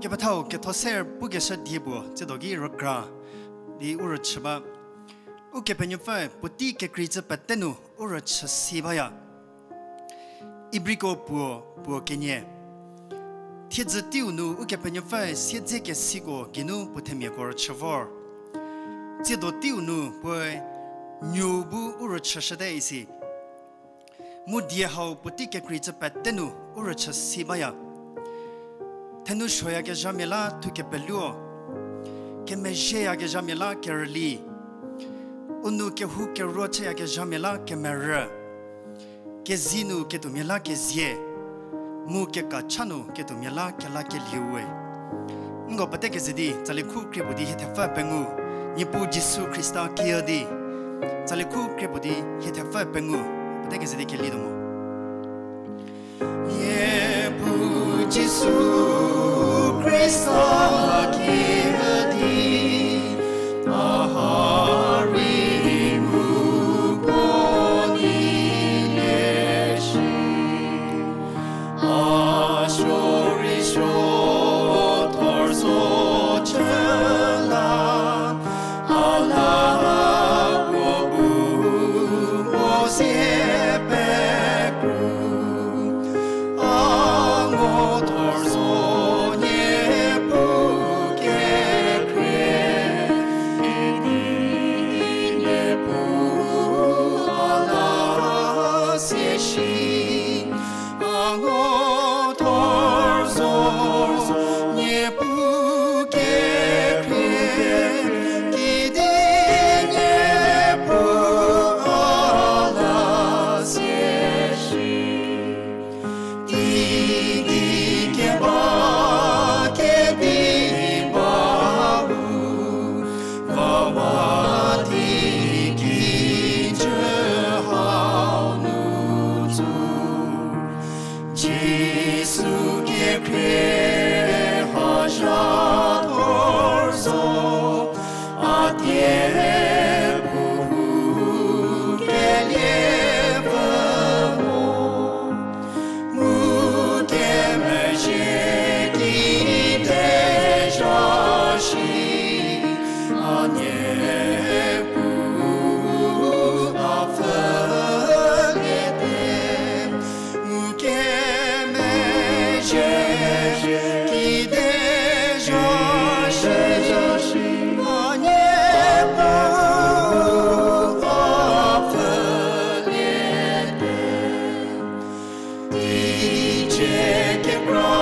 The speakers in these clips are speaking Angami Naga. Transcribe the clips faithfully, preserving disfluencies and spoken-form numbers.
Kepethau ketho ser pukeshü die puo, tsiedo ki rükra di u rüchü ba. Ukepenuopfü puotei kekreicü pete nu u rüchü si baya. Ibriko puo, puo kenie. Thiedzü teiu nu Ukepenuopfü siedzekesiko geinu puo themiako rüchü vor. Tsiedo teiu nu puoe nuou bu u rüchüshüte isi. Mu die hau puotei kekreicü pete nu u rüchü si baya. Thenu suoyakezhamia la thukepeluo, kemezhieyakezhamia la kerüli, u nu kehou keruo chüyakezhamia la kemerü, kezie nu ketuomia la kezie, mu kekacha nu ketuomia la kelakelieu we. Nko pete keze di tsali khu krie puo di hie thepfü pengou, Niepuu Jisu Khrista kiüdi. Tsali khu krie puo di hie thepfü pengou, pete keze di kelituo mo. Niepuu Jisu Khrista kiüdi, a ha rei mu puo di lie shi. A suo rei suo thor zo chü la, a la puo bu mo sie pekru. A ngo thor zo Niepuu kekhrie, idi Niepuu a la sie shi. A ngo thor zo Niepuu kekhrie, idi Niepuu a la sie shi. Teigei keba kedi ba u, vawa di kijü hau nu tsu. Jisu kekhrie ha zha thor zo, a die puo kelie pfü mo. Mu kemezhie ki dezha shi, a Niepuu a pfhüliete. Mu kemezhie ki dezha shi, a Niepuu a pfhüliete. Teicie kekra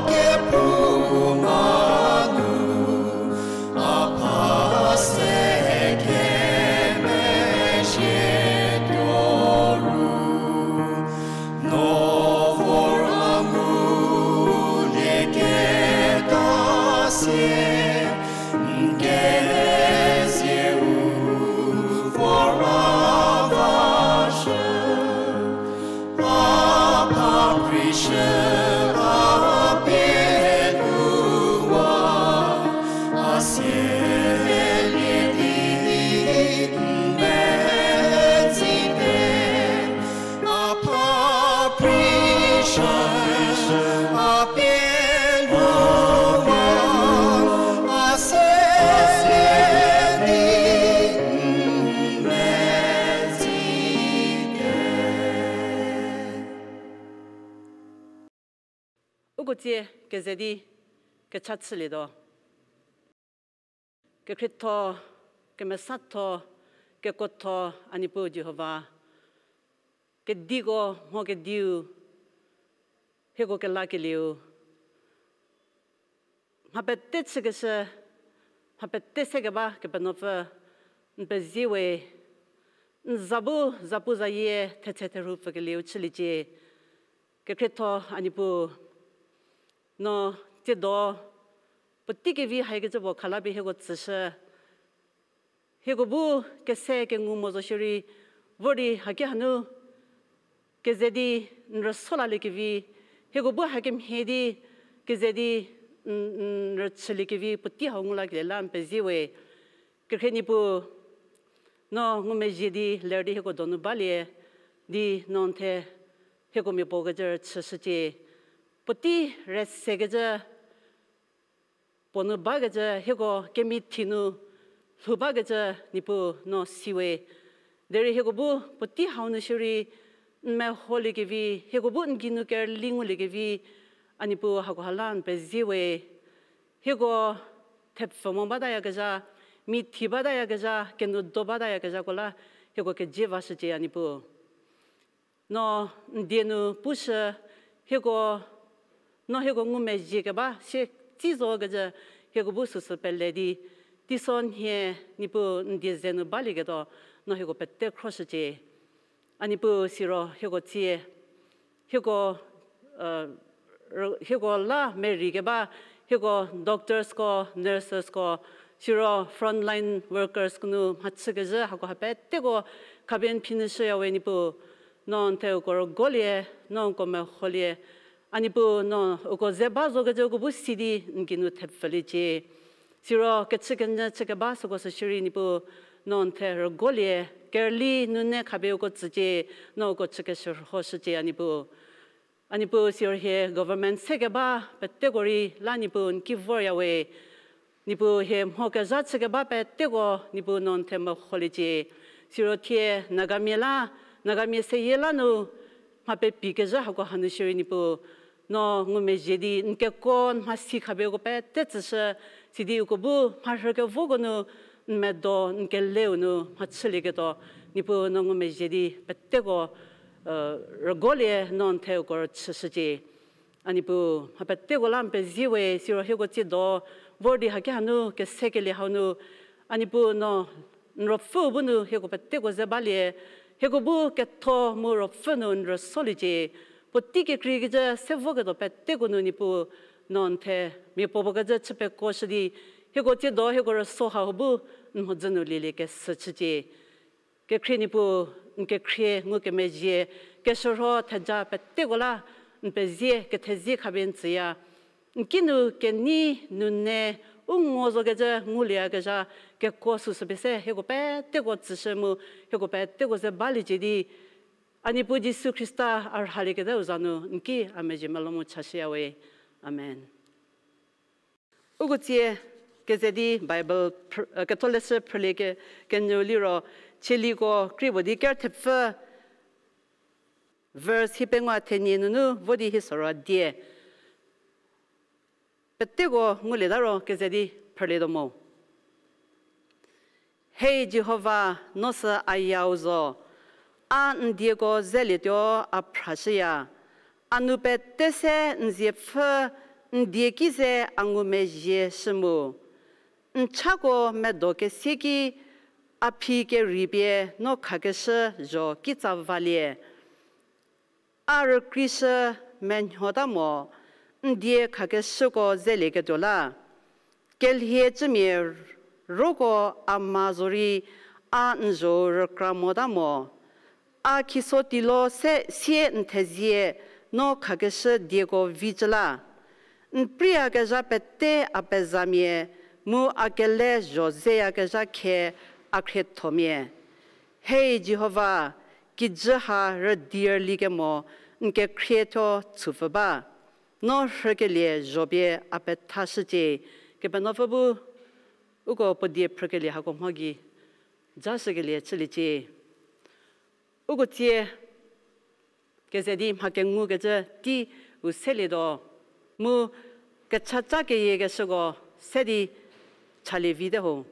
kephouma nu, a pha se kemezhie tuo ru. No vor a ngulieketa sie, n kezieu vor a vashü. A pha prishü a pieluwa, a sielie di n metsite. A pha prishü a pieluwa, a sielie di n metsite. Uko tsie keze di kecha chülietuo. Kekhrietho, kemesatho, kekuotho, a Niepuu Jihova, kediko mho kediu, hieko kelakelieu, mha pete chükeshü, mha pete sekeba Kepenuopfü, n pezie we, n za bu zapuzayie thetse therhu pfükelieu chüliecie. Kekhrietho a Niepuu, no tsiedo puotei kevi haikecü puo khalapie hieko tsüshü. Hieko bu kese kengu mo zo shierei, vor di haki hanu keze di n rüso laliekevi, hieko bu hakemhie di keze di n, n rüchüliekevi puotei hau ngu lakelie la n pezie we. Kekhrie Niepuu, no ngumezhie di ler di hieko donu balie di no n the hieko miapuo kecü rüchüshücie. Puotei rüsekecü puo nu bakecü, hieko kemithi nu lhou bakecü, Niepuu no siwe. Derei hieko bu puotei hau nu shierei n meholiekevi, hieko bu n geinu kerüli nguliekevi, a Niepuu hakoha la n pezie we. Hieko thepfü mo batayakezha, mithi batayakezha, kenudo batayakezhako la hieko kezie vashücie a Niepuu. No n die nu pushü, hieko, no hieko ngumezhie keba sie tsi zokecü, hieko bu süsü pele di, teiso nhie Niepuu n die ze nu balieketuo, no hieko pete khroshücie. A Niepuu siro hieko tsie, hieko, hieko la merei keba, hieko doctorsko, nursesko, siro frontline workersko nu mhachükezhü hakoha peteko khapie n phi nu shüya we Niepuu, no n the uko rügolie, no uko meholie, a Niepuu no uko ze ba zokecü uko bu si di n geinu thepfüliecie. Siro kechükenyü chükeba süko sü shierei Niepuu, no n the rügolie, kerüli nunu khapie uko tsücie, no uko chükeshürhoshücie a Niepuu. A Niepuu siro hie government sekeba peteko rei la Niepuu n ki vorya we. Niepuu hie mhokezha chükeba peteko Niepuu no n the meholiecie. Siro thie Nagamia la, Nagamia seyie la nu mha pepikezhü hako hanu shierei Niepuu, no ngumezhie di n kekuo n mhasi khapie uko pete tsüshü, sidi uko bu mharhükevoko nu n medo n keleu nu mhachülieketuo, Niepuu no ngumezhie di peteko rügolie no n the uko rüchüshücie. A Niepuu mha peteko la n pezie we, siro hieko tsiedo vor di haki hanu kesekelie hau nu, a Niepuu no n ruopfü bu nu hieko peteko ze balie, hieko bu ketho mu ruopfü nu n rüsoliecie. Puotei kekreikecü se voketuo peteko nu Niepuu no n the mia puo puokecü chü pekuoshü di, hieko tsiedo hieko rüso hau bu n mhodzü nu lielie kesü chücie. Kekhrie Niepuu, n kekhrie ngukemezhie, keshürho theja peteko la n pezie kethezie khapie n tsüya. N kinu kenei nunu u ngo zokecü ngulieyakezha kekuo süsü pie se hieko peteko tsüshü mu hieko peteko ze baliecie di, a Niepuu Jisu Khrista a rhalieketau za nu n ki a mezhie melou mu chashüya we. Amen. Uko tsie keze di Bible Ketholeshü phrülie kenyü liro, Tsieliko kri puo di ker thepfü, verse hi pengou thenie nunu vo di hi soro die. Peteko ngulieta ro keze di phrülietuo mo. Hei Jihova, no sü a yau zo, a n dieko zelietuo a phrashüya. A nu pete se n ziepfü n die ki ze a ngumezhieshü mu. N chako medo kesie ki a phi kerei pie no khakeshü zho kitsa valie. A rükrishü menuota mo, n die khakeshüko zelieketuo la. Kelhie cümia roko a ma zorei a n zho rükra mota mo. A khiso tilo se sie n thezie no khakeshü dieko vicü la. N priyakezha pete a pezamia, mu a kele zho zeyakezha khe a khriethomia. Hei Jihova, kijü ha rüdi rülikemo n kekhrietho chüpfü ba. No rhükelie zho pie a pethashücie. Kepenuopfü bu uko puo die phrükelie hako mho gei jashükelie chüliecie. Uko tsie keze di mha kengukecü tei u selietuo, mu kechaca keyiekeshüko se di chalie vite ho.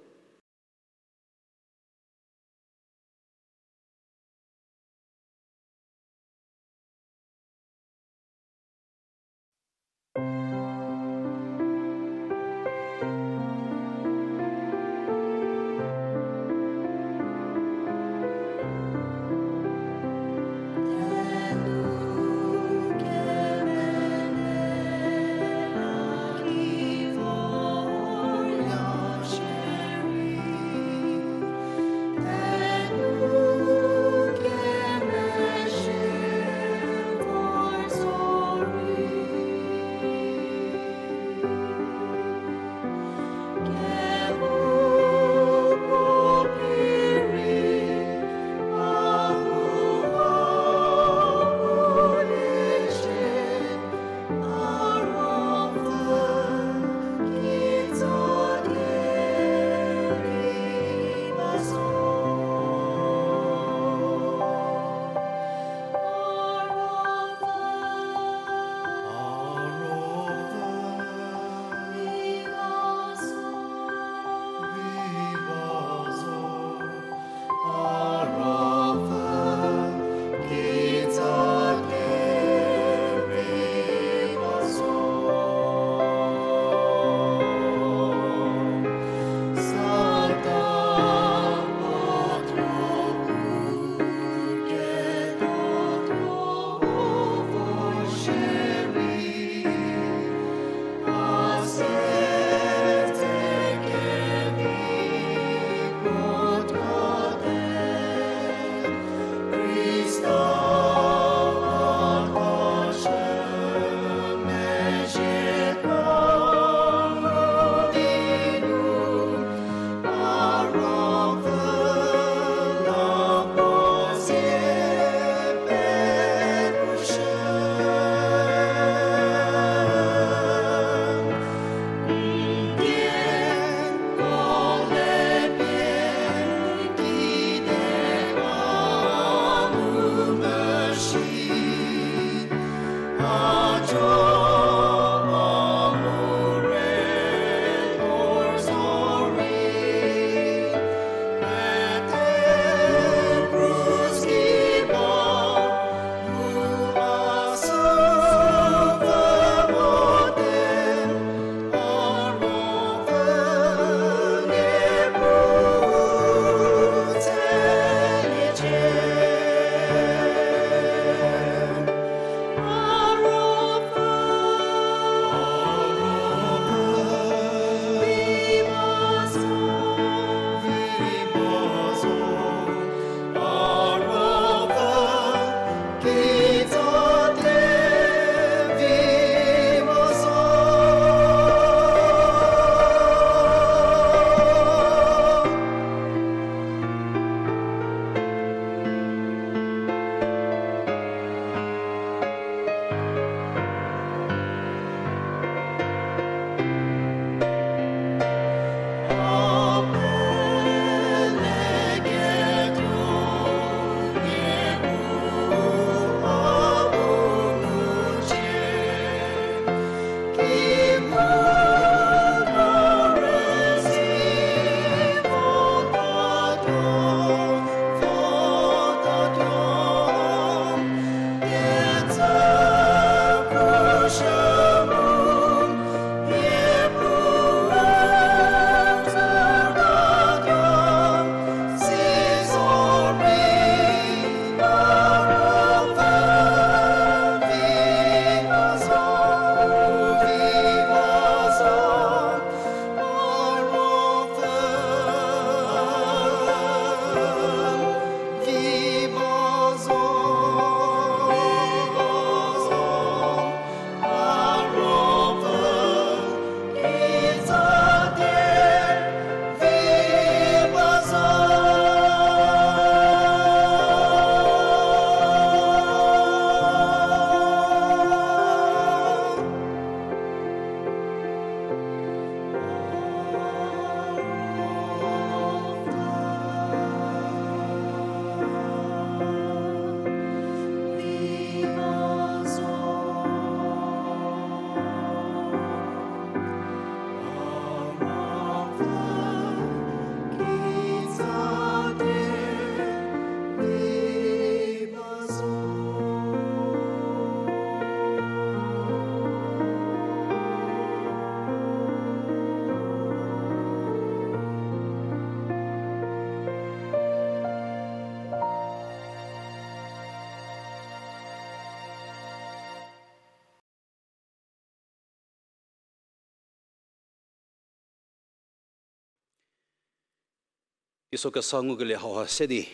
Teiso kesa ngukelie hauha se di,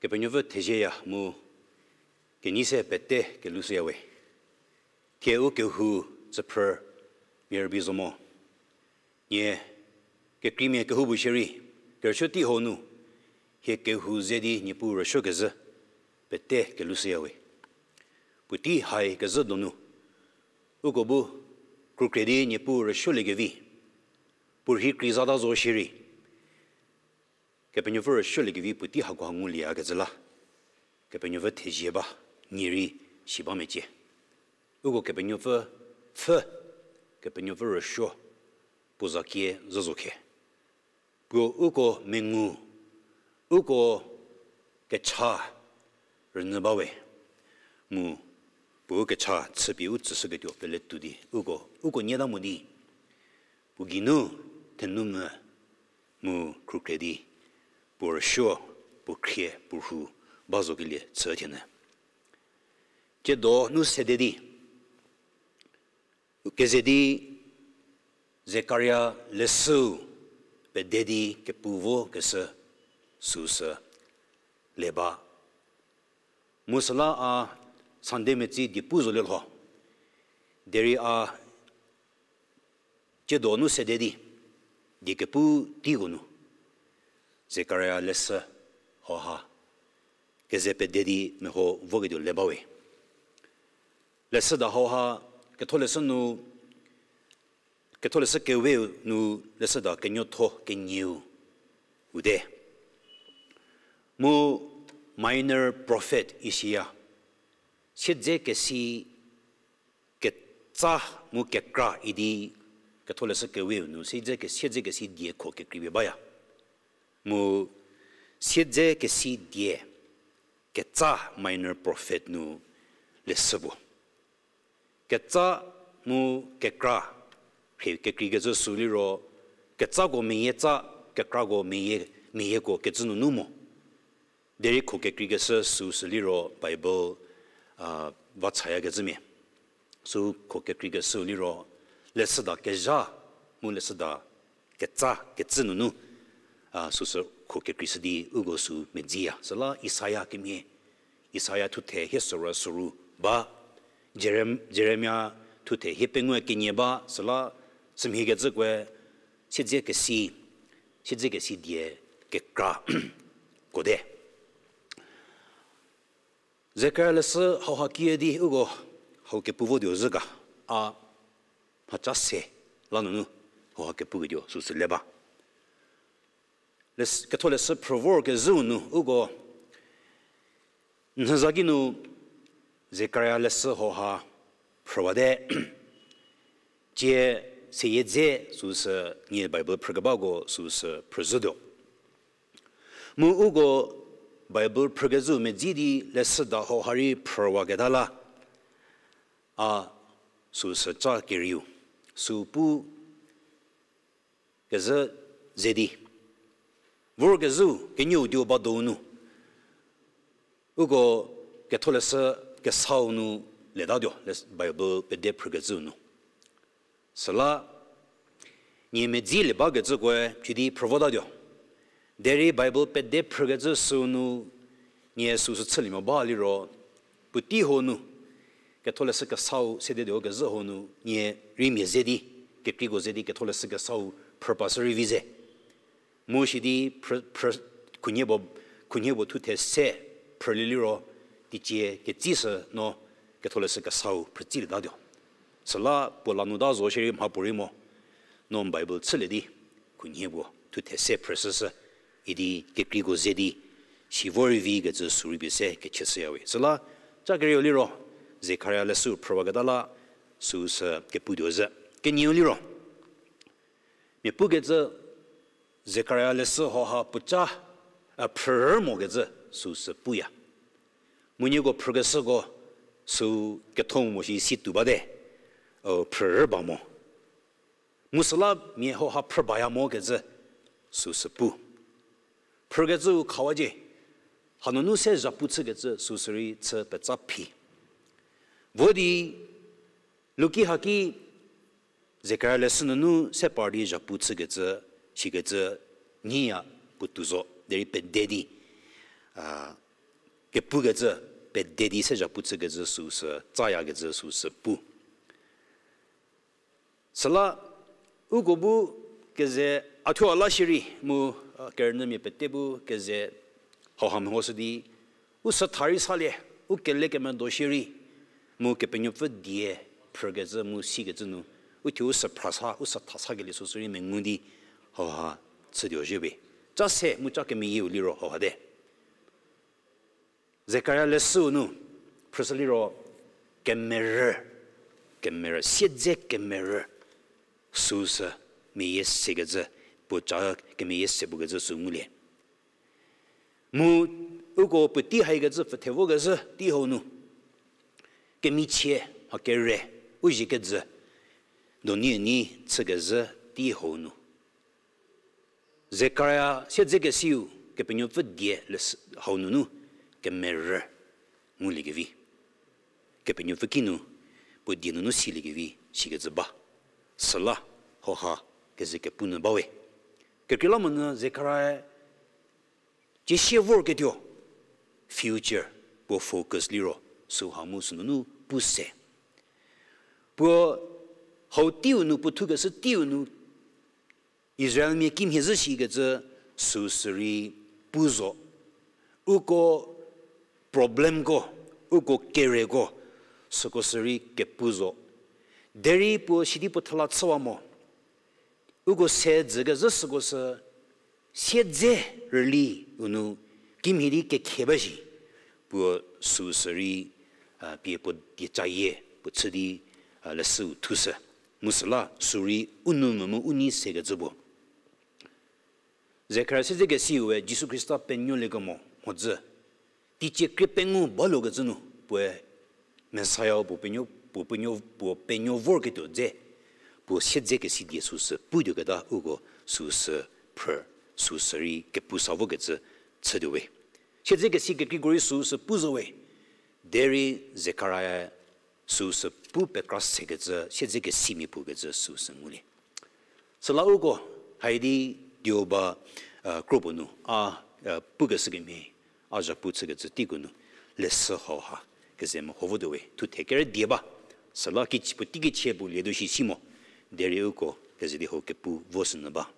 Kepenuopfü thezieya mu kenei se pete kelushüya we. Thie u kehou tsüphrü mia rübei zo mo. Nie kekreimia kehoupuo shierei, kerüsuo tei hau nu, hie kehou ze di Niepuu rüsuokezhü pete kelushüya we. Puotei hai kezhü donu, uko bu krukhre di Niepuu rüsuoliekevi, puo rhei kreizata zo shierei, Kepenuopfü rüsuoliekevi puotei hakoha ngulieyakecü la, Kepenuopfü thezie ba, nie rei si ba mecie. Uko Kepenuopfü pfü, Kepenuopfü rüsuo, puo zakie zhü zo khe. Puo uko mengu, uko kecha rünyü ba we. Mu puo u kecha chüpie u tsüshüketuo pele tuo di, uko, uko nyie ta mo di, puo geinu thenou mvü mu krukhre di, puo rüsuo, puo khrie, puo rhu ba zokelie chü thienyü. Tsiedo nu sede di, keze di Zekaria leshüu pede di kepu vokeshü süsü le ba. Mu süla a Sunday metsi die pu zo lielho. Derei a tsiedo nu sede di, die kepu teiko nu, Zekaria leshü hauha keze pede di meho voketuo le ba we. Leshüda hauha, Ketholeshü nu, Ketholeshü Keweu nu leshüda kenuotho kenieu u te. Mu minor prophet isiya, siedzekesi ketsa mu kekra idi Ketholeshü Keweu nu siedzeke, siedzekesi die kho kekreipie baya. Mu siedzekesi die ketsa minor prophet nu leshü puo. Ketsa mu kekra, rhei kekreikecü sü liro, ketsako meyie tsa, kekrako meyie, meyieko kecü nunu mo. Derei kho kekreikeshü süsü liro Bible, a, va chayakecümia. Sü kho kekreikeshü liro, leshüda kezha mu leshüda ketsa kecü nunu, a, süsü kho kekreishü di uko sü medziya. Süla Isaia kemhie, Isaia thuthe hie sorü soru ba, Jerem-, Jeremia thuthe hie pengou kenie ba, süla sümhiekecükoe siedzekesi, siedzekesi die kekra kote. Zekaria leshü hauha kie di uko hau kepu votuo zhü ga, a mhaca se la nunu hauha kepuketuo süsü le ba. Les-, Ketholeshü phrü vorkezhüu nu uko nhüza ki nu Zekaria leshü hauha phrüwate, tsie seyie dze süsü nie Bible phrükebako süsü phrüzhütuo. Mu uko Bible phrükecüu medzi di leshüda hauha rei phrüwaketa la, a süsü ca kerieu, sü pu kezhü ze di vorkezhüu kenieu tuo ba donu, uko Ketholeshü Kesau nu letatuo, les-, Bible pede phrükecüu nu. Süla nie medzilie bakecükoe sidi phrü votatuo. Derei Bible pede phrükecü süu nu nie süsü chülie mo ba liro, puotei hau nu, Ketholeshü Kesau sedetuo kezhü hau nu nie rei mia ze di, kekreiko ze di Ketholeshü Kesau phrü pashü rei vi ze. Mu sidi phrü, phrü, khunhie puo, khunhie puo thuthe se phrülie liro, teicie ketsishü no Ketholeshü Kesau phrütsilietatuo. Süla puo la nu ta zo shierei mhapuorei mo, no Bible chülie di, khunhie puo thuthe se phrüshüshü, idi kekreiko ze di, si vor rei vi kecü sü rei pie se kechüshüya we. Süla, ca kerieu liro, Zekaria leshü phrüwaketa la, süsü keputuo zhü. Kenieu liro, mia pukecü Zekaria leshü hauha puoca, a, phrürü mokecü süsü puya. Mu nieko phrükeshüko sü ketho mo shi si tuo bate, a, phrürü ba mo. Mu süla mia hauha phrü baya mokecü süsü pu. Phrükecüu khawacie, hanunu se zhapu chükecü süsü rei chü petsa phi. Vo di, luki haki Zekaria leshü nunu se par di zhapu chükecü, shikecü, Nyiya puotou zo, derei pede di, a, kepukecü, pede di sezha pu chükecü süu sü, tsayakecü süu sü pu. Süla, uko bu keze, a thuo a la shierei, mu, a, kerünyümia pete bu keze, hauha mehoshü di, u sü tha rei salie, u kele kemedo shierei, mu Kepenuopfü die phrükecü mu sikecü nu, u thuo u sü phra sa, u sü tha sakelie süu sü rei mengu di, hauha chütuo zhie we. Ca se mu ca kemeyieu liro hauha te. Zekaria leshüu nu, phrüshü liro kemerü, kemerü, siedze kemerü, süu sü meyie sekecü, puo ca kemeyie se pukecü süu ngulie. Mu uko puotei haikecü pfüthe vokezhü tei hau nu, kemichie mha kere, u zhie kejü, donu nyi chükezhü tei hau nu. Zekaria siedzekesiu Kepenuopfü die leshü hau nunu kemerü nguliekevi. Kepenuopfü kinu puo die nunu siliekevi sikecü ba. Süla hauha keze kepu nyü bawe. Kekreilamonyü Zekaria tiesie vorketuo future puo focus liro süha mu sünunu pu se. Puo hau teiu nu, puo thukeshü teiu nu, Israelmia kimhie zhü shikecü süu sürei pu zo. Uko problemko, uko kereko, süko sürei kepu zo. Derei puo sidi puo thela chüwa mo. Uko se dzükezhü süko sü siedze rüli u nu kimhie di kekhie ba shi. Puo süu sürei, a, pie puo diecayie puo chü di, a, leshüu thushü. Mu süla sürei u nou mvü mu u nei sekecü puo. Zekaria siedzekesiu we Jisu Khrista penuoliekemo mhodzü teicie krie pengou balokecü nu puoe Messiah puo penuo, puo penuo, puo penuo vorketuo dze, puo siedzekesi die süu sü putuoketa uko süu sü phrü, süu sürei kepu sa vokecü chütuo we. Siedzekesi kekreiko rei süu sü pu zo we. Derei Zekaria süu sü pu pekra sekecü, siedzekesimia puo kecü süu sü ngulie. Süla uko, haidi dioba, a, kropuo nu, a, a, pukeshü kemhie, a zhapu chükecü teiko nu, leshü hauha keze meho votuo we, thuthe kerü die ba. Süla kichie puo teikichie puo lietuo shi si mo, derei uko keze di hau kepu voshünyü ba.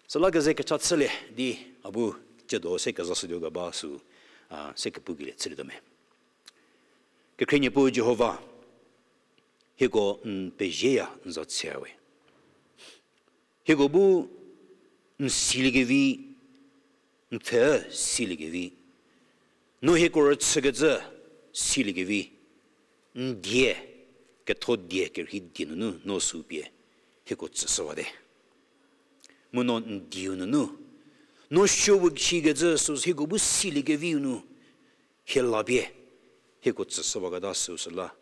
Süla keze kecha chülie di, a bu tsiedo se kezashütuo keba süu, a, se kepukelie chülietuo me. Kekhrie Niepuu Jihova, hieko n pezieya n za tshüya we. Hieko bu n siliekevi, n pfhe siliekevi, no hieko rüchükecü siliekevi, n die, ketho die kerhei die nunu no süu pie hieko tsüshüwate. Mu no n dieu nunu, no suopuo shikecü süu hieko bu siliekeviu nu, hie la pie hieko tsüshüwaketa süu süla,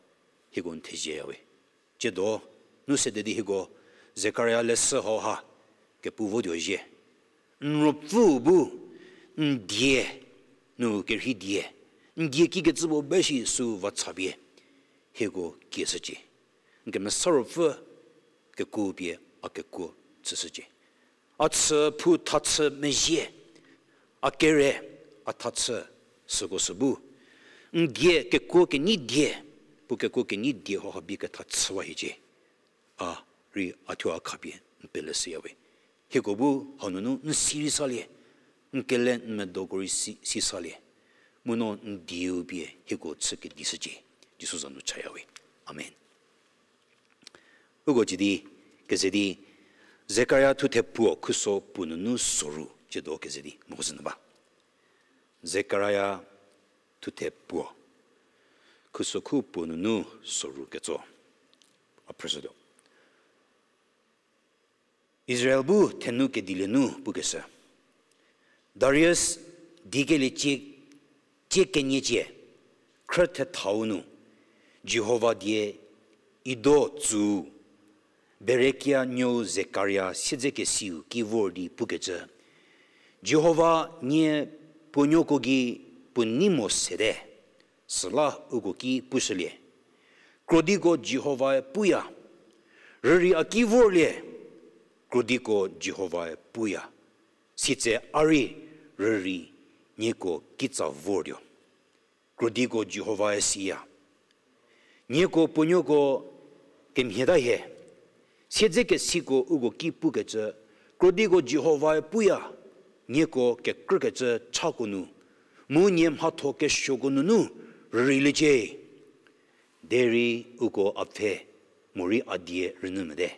hieko n thezieya we. Tsiedo, nu sede di hieko Zekaria leshü hauha kepu votuo zhie. N ruopfüu bu n die nu kerhei die, n die kikecü puo ba shi süu va cha pie hieko kieshücie. N kemesa ruopfü kekuo pie a kekuo chüshücie. A chü phou thachü mezhie, a kere, a thachü süko sü bu, n die kekuo kenyi die, puo kekuo kenyi die hauha bie kethachüwa hiecie. A rei a thuo a khapie n peleshüya we. Hieko bu haununu n si rei salie, n kele n medoko rei si, si salie. Mu no n dieu pie hieko chü kedishücie. Jisu za nu chaya we. Amen. Uko cidi, keze di, Zekaria thuthe puo khuso puo nunu soru tsiedo keze di mehoshünyü ba. Zekaria thuthe puo khuso khu puo nunu soru ketso. A phrüshütuo. Israel bu thenu kedilie nu pukeshü. Darius dikelie cie, cie kenie cie, khrü thethau nu, Jihova die Ido tsüu, Berekia nuou Zekaria siedzekesiu ki vor di pukecü, Jihova nie puonuoko gei puo nei mo sete, süla uko ki pushülie. Krodiko Jihovae puya, rürei a ki vorlie, krodiko Jihovae puya. Sitse a rei rürei nieko kitsa vortuo. Krodiko Jihovae siya. Nieko puonuoko kemhieta hie. Siedzekesiko uko ki pukecü, krodiko Jihovae puya, nieko kekrükecü chako nu, mu nie mhatho kesuoko nunu rüreiliecie. Derei uko a pfhe morei a die rünyü mote.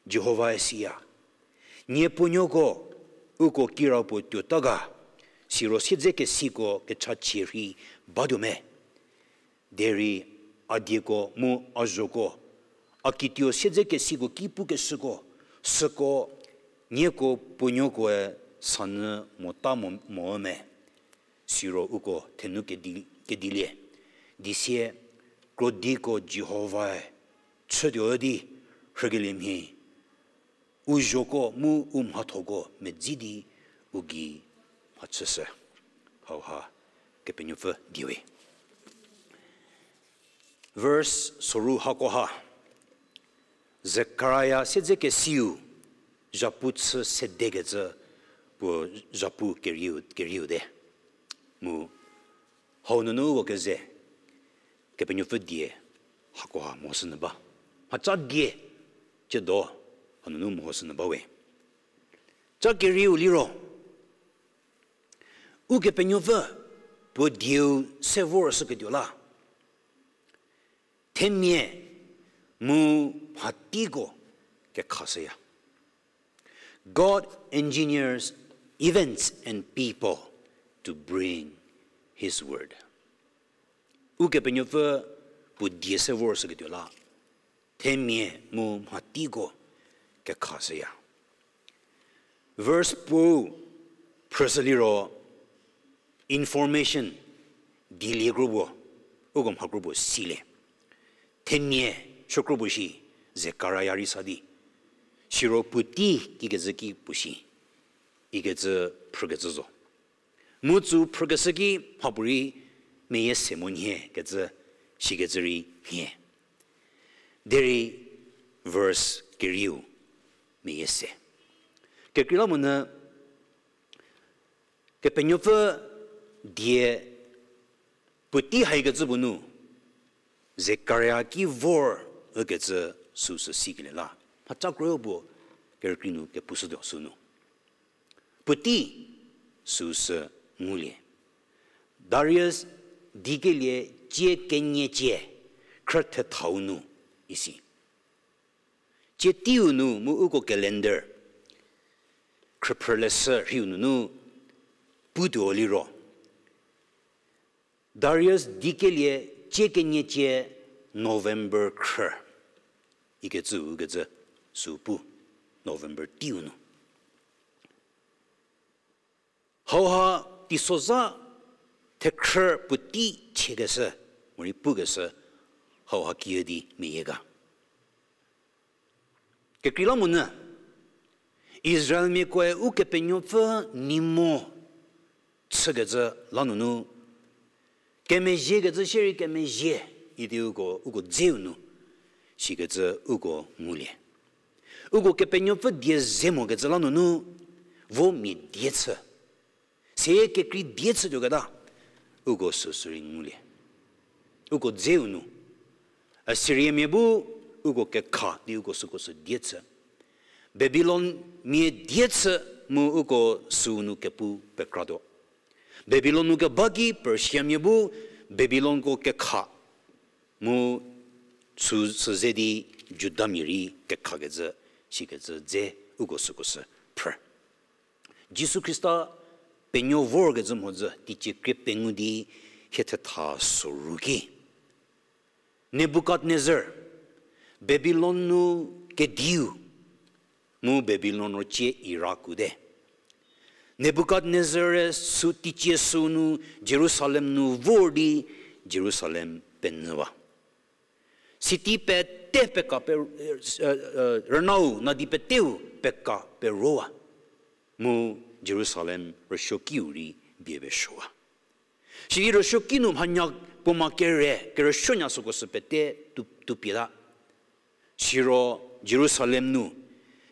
Jihovae siya. Nie puonuoko uko kirapuo tuota ga, siro siedzekesiko kechachie rhei batuo me. Derei a dieko mu a zhoko, a kituo siedzekesiko ki pukeshüko, süko nieko puonuokoe sanyü mota mo, mo me. Siro uko thenu kedi, kedilie. Di sie, krodiko Jihovae chütuo di rhükeliemhie, u zhoko mu u mhathoko medzi di u gei mhachüshü. Hauha Kepenuopfü diewe. Verse soru hakoha. Zekaria siedzekesiu, zhapu chü sedekecü puo zhapu kerieu, kerieu te. Mu hau nunu uko keze, Kepenuopfü die hakoha mehoshünyü ba. Mhaca die, ciedo, hanunu mehoshünyü ba we. Ca kerieu liro, Ukepenuopfü puo dieu se vorshüketuo la, themia mu mhatiko kekhashüya. God engineers events and people to bring his word. Ukepenuopfü puo die se vorshüketuo la, themia mu mhatiko kekhashüya. Verse puo phrüshü liro information, dielie kro puo, uko mha kro puo silie. Themia shü kro puo shi, Zekaria rei sa di. Siro puotei kikecü ki puo shi, ikecü phrükecü zo. Mu tsü phrükeshü ki mhapuorei meyie se mo nhie kecü, shikecü rei nhie. Derei verse kerieu meyie se. Kekreilamonyü Kepenuopfü die puotei haikecü puo nu, Zekaria ki vor ükecü süsü sikelie la. Mhaca kroyo puo kerükrie nu kepushütuo sünu. Puotei süsü ngulie. Darius dikelie cie kenie cie, khrü thethau nu isi. Cie teiu nu mu uko calendar khrüphrüleshü rhiu nunu putuo liro, Darius dikelie cie kenie cie November khrü. Ikecü ikecü sü pu November teiu nu. Hauha teisozha thekhrü puotei chiekeshü, morei pukeshü, hauha kiüdi meyie ga. Kekreilamonyü, Israelmiakoe Ukepenuopfü ni mo chükecü lanunu, kemezhiekecü shierei kemezhie, idi uko, uko dzeu nu, shikecü uko ngulie. Uko Kepenuopfü die ze mokecü lanunu, vo mia die chü. Seyie kekrei die chütuoketa, uko süsü rei ngulie. Uko dzeu nu, Assyriamia bu uko kekha di uko süko sü die chü. Babilonmia die chü mu uko süu nu kepu pekratuo. Babilon nu keba ki Persiamia bu Babilonko kekha mu sü, süze di Judamia rei kekhakecü, shikecü dze uko süko sü phrü. Jisu Khrista penuo vorkecü mhodzü teicie krie pengou di hie thetha soru ki, Nebukadnezar, Babilon nu kediu, mu Babilon ro cie ira kuote. Nebukadnezar-e sü teicie süu nu Jerusalem nu vor di Jerusalem penyüwa. City pete peka pe, rünau nadi peteu peka perowa. Mu Jerusalem rüsuokiu rei bie pesuowa. Sidi rüsuoki nu mhanya puoma kere, kerüsuonya süko sü pete tu, tupieta. Siro Jerusalem nu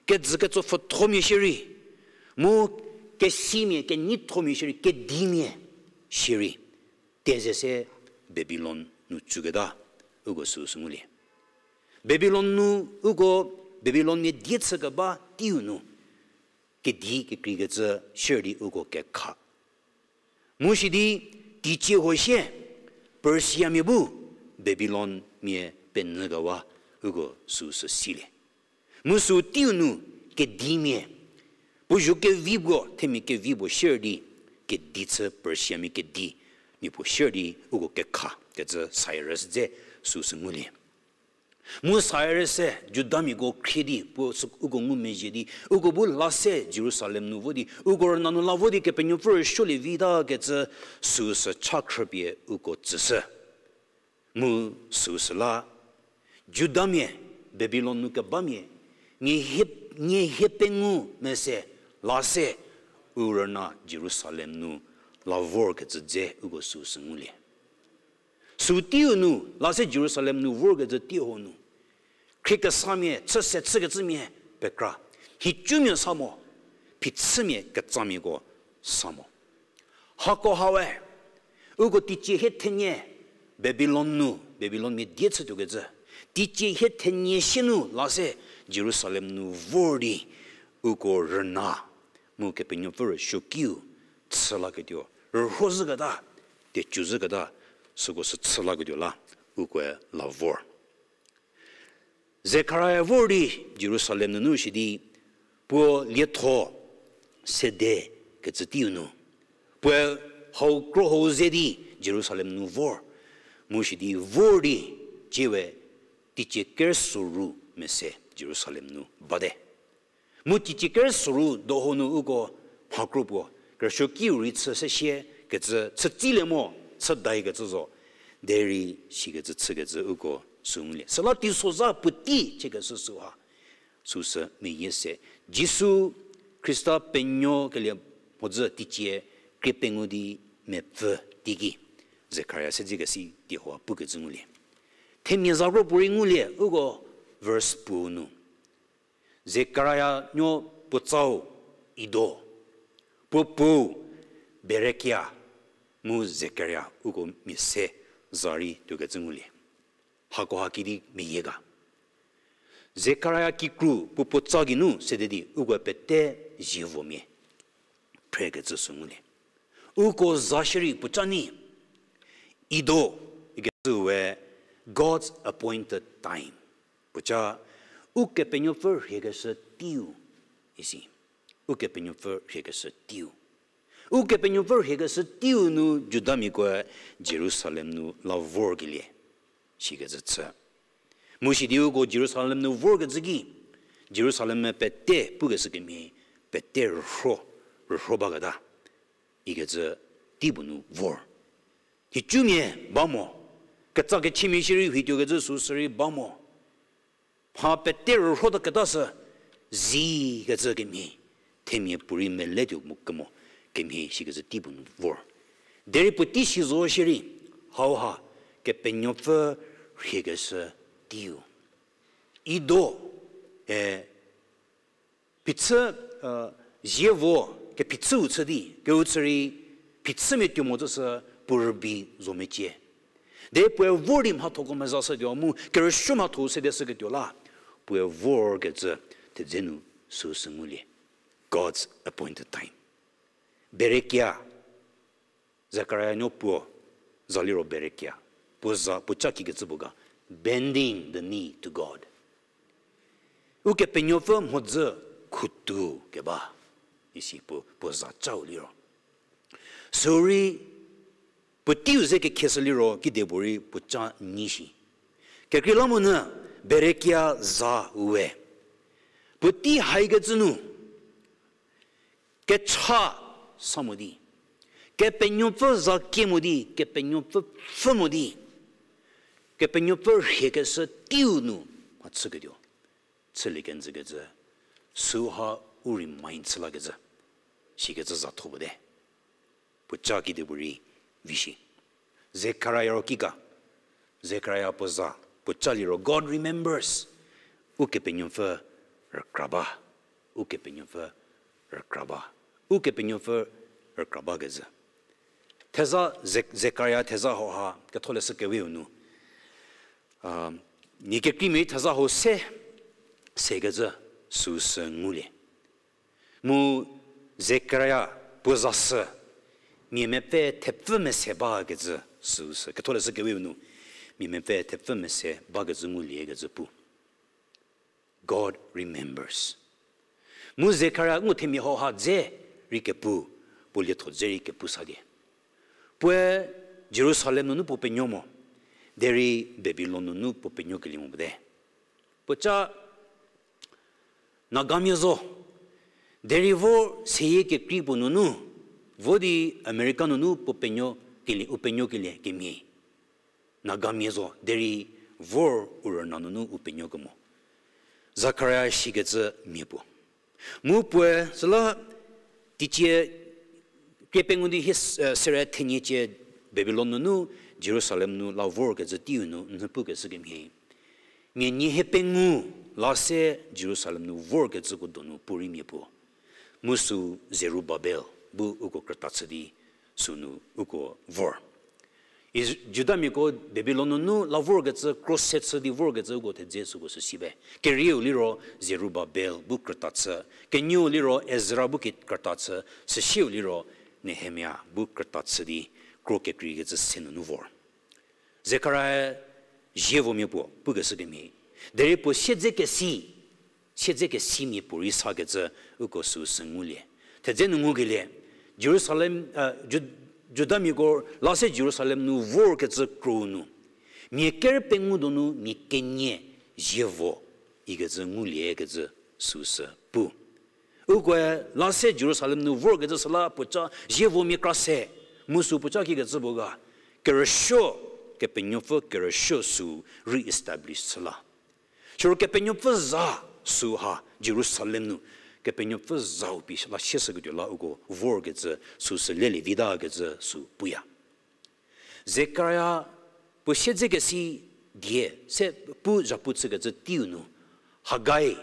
kejü ketso pfüthomia shierei, mu kesimia, keneithomia shierei, kedimia shierei, teze se Babilon nu tsüketa, uko süu sü ngulie. Babilon nu, uko Babilonmia die chükeba teiu nu, kedi kekreikecü shierei uko kekha. Mu shi di teicie huo sie, Persiamia bu Babilonmia penyükewa uko süu sü silie. Mu süu teiu nu kedimia, puo zho kevi puo, themia kevi puo shierei di, kedi chü Persiamia kedi, mia puo shierei di uko kekha kecü Cyrus dze süu sü ngulie. Mu Cyrus-e Judamiako khrie di, puo sü uko ngumezhie di, uko bu la se Jerusalem nu vo di, uko rüna nu la vo di Kepenuopfü rüsuolie vita kecü süu sü cha khrüpie uko tsüshü. Mu süu sü la, Judamia, Babilon nu kebamia, nie hie, nie hie pengou mese la se u rüna Jerusalem nu la vorkecü dze uko süu sü ngulie. Süu teiu nu, la se Jerusalem nu vorkecü teiu nu, khriekesamia, chü se chükecümia pekra, nhicumia sa mo, phichümia ketsamiako sa mo. Hako hawe, uko teicie hie thenie Babilon nu, Babilonmia die chütuokecü, teicie hie thenie sie nu la se Jerusalem nu vor di, uko rüna, mu Kepenuopfü rüsuokiu chü laketuo, rüho zhüketa, tecü zhüketa, süko sü chü laketuo la, ukoe la vor. Zekaria vor di Jerusalem nunu shi di, puo lietho sede kecü teiu nu, puoe hau kro hau ze di Jerusalem nu vor, mu shi di vor di, tsie we teicie ker soru mese Jerusalem nu bate. Mu teicie ker soru doho nu uko mhakro puo, kerüsuokiu rei chü se sie kecü, chütsilie mo, chü dai kecü zo, derei sikecü chükecü uko sü ngulie. Süla teisozha puotei ciekeshü süha, süsü meyie se, Jisu Khrista penuo kelie mhodzü teicie krie pengou di mepfü teiki, Zekaria siedzekesi teihoa pukecü ngulie. Themia za kro puorei ngulie uko verse puo nu. Zekaria nuo puotsau Ido, puo puou Berekia, mu Zekaria uko mia se za rei tuokecü ngulie. Hakoha kidi meyie ga. Zekaria kikru puo puotsa geinu sede di uko pete zievomia phrekecü sü ngulie. Uko za shierei puoca nyi, Ido ikecü we God's appointed time. Puoca, Ukepenuopfü rhiekeshü teiu, isi. Ukepenuopfü rhiekeshü teiu. Ukepenuopfü rhiekeshü teiu nu Judamiakoe Jerusalem nu la vorkelie sikecü chü. Mu sidi uko Jerusalem nu vorkecü ki, Jerusalem-e pete pukeshü kemhie, pete rühro, rühro baketa ikecü teipuo nu vor. Nhicumia ba mo, ketsa kechimia shierei hutuokecü süsü rei ba mo. Mha pete rühro ta keta sü, zikecü kemhie, themia puorei meletuo mo kemo, kemhie sikecü teipuo nu vor. Derei puotei si zo shierei, hauha, Kepenuopfü rhiekeshü teiu. Ido, e, phichü, zievo, kephichüu chü di, keu chü rei, phichümia tuo mo tsüsü puo rübei zo mecie. Derei puoe vor di mhathoko mezashütuo mu, kerüsuo mhatho sedeshüketuo la, puoe vorkecü thedze nu süsü ngulie. God's appointed time. Berekia, Zekaria nuo puo, za liro Berekia, puo za, puoca kikecü puo ga, bending the knee to God. Ukepenuopfü mhodzü khutu keba, isi puo, puo za cau liro. Sürei, puoteiu ze kekhieshü liro, kedipuorei puoca nyi shi. Kekreilamonyü, Berekia za we. Puotei haikecü nu, kecha sa mo di, Kepenuopfü za kie mo di, Kepenuopfü pfhü mo di, Kepenuopfü rhiekeshü teiu nu mhachüketuo chülie kenjükecü, süha u remind chü lakecü, sikecü za tho puo te. Puoca kedipuorei vi shi. Zekaria ro kika. Zekaria puo za, puoca liro God remembers. Ukepenuopfü rükra ba. Ukepenuopfü rükra ba. Ukepenuopfü rükra bakecü. Theza, Ze-, Zekaria theza hauha, Ketholeshü Kewe-u nu. A, nie kekreimia theza hau se, sekecü süsü ngulie. Mu Zekaria puo za sü, mia mepfü thepfü mese bakecü süsü. Ketholeshü Kewe-u nu, mia mepfü thepfü mese bakecü nguliekecü pu. God remembers. Mu Zekaria ngu themia hauha dze rei kepu, puo lietho dze rei kepu sa die. Puoe Jerusalem nunu puo penuo mo, derei Babilon nunu puo penuokelie mo puo te. Puoca Nagamia zo, derei vo seyie kekrei puo nunu, vo di America nunu puo penuokelie, u penuokelie kemhie. Nagamia zo, derei vor u rüna nunu u penuokemo. Zakaria shikecü mia puo. Mu puoe süla teicie krie pengou di hie, eh, sere thenie cie Babilon nunu Jerusalem nu la vorkecü teiu nu nhü pukeshü kemhie. Mia nie hie pengou la se Jerusalem nu vorkecüko donu puorei mia puo. Mu sü Zerubabel bu uko krüta chü di sünu uko vor. Is-, Judamiako Babilon nunu la vorkecü, kro se chü di vorkecü uko thedze süko süsi be. Kerieu liro Zerubabel bu krüta chü, kenieu liro Ezra bu ki krüta chü, süsieu liro Nehemia bu krüta chü di kro kekreikecü se nunu vor. Zekaria zievomia puo pukeshü kemhie. Derei puo siedzekesi, siedzekesimia puorei sakecü uko süsü ngulie. Thedze nu ngukelie, Jerusalem, eh, Ju-, Judamiako la se Jerusalem nu vorkecü kro nu, mia ker pengou donu mia kenie zievo ikecü nguliekecü süsü pu. Ukoe la se Jerusalem nu vorkecü süla puoca zievomia kra se, mu sü puoca kikecü puo ga, kerüsuo, Kepenuopfü kerüsuo sü re-establish chü la. Siro Kepenuopfü za süha Jerusalem nu, Kepenuopfü zau pie la sieshüketuo la uko vorkecü süsü lelie vitakecü sü puya. Zekaria puo siedzekesi die se pu zhapu chükecü teiu nu, Hagai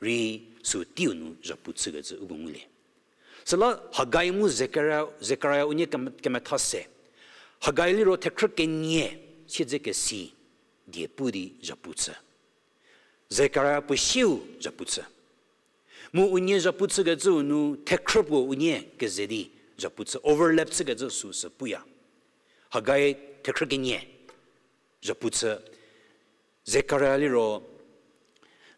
rei sü teiu nu zhapu chükecü uko ngulie. Süla Hagai mu Zekaria, Zekaria unie kem-, kemetha se. Hagai liro thekhrü kenie siedzekesi die pu di zhapu chü. Zekaria puo siu zhapu chü. Mu unie zhapu chükecüu nu thekhrü puo unie keze di zhapu chü, overlap chükecü süsü puya. Hagai thekhrü kenie zhapu chü, Zekaria liro,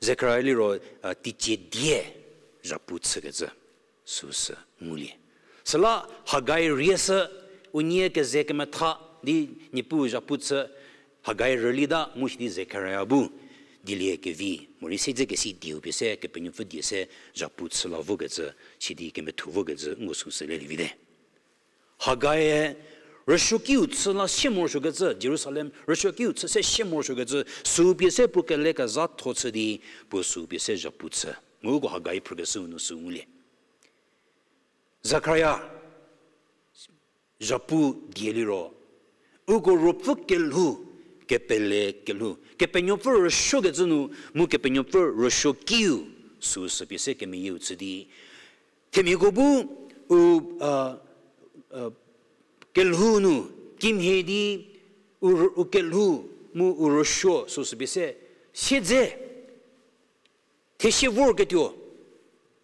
Zekaria liro, a, teicie die zhapu chükecü süsü ngulie. Süla Hagai rie sü unie keze kemetha di Niepuu zhapu chü, Hagai rülita mu sidi Zekaria bu dilie kevi, morei siedzekesi dieu pie se Kepenuopfü die se zhapu chü la vokecü, sidi kemethu vokecü ngu süsü lelie vite. Hagaie rüsuokiu chü la sie morosuokecü, Jerusalem rüsuokiu chü se sie morosuokecü, sü pie se puo kelekezhatho chü di, puo sü pie se zhapu chü. Mu uko Hagai phrükeshüu nu sü ngulie. Zakaria, zhapu die liro, uko ruopfü kelhou, kepele kelhou, Kepenuopfü rüsuokecü nu, mu Kepenuopfü rüsuokiu, süsü pie se kemeyieu chü di, themiako bu, u, a, a, kelhou nu, kimhie di, u, u kelhou, mu u rüsuo, süsü pie se, siedze, thesie vorketuo,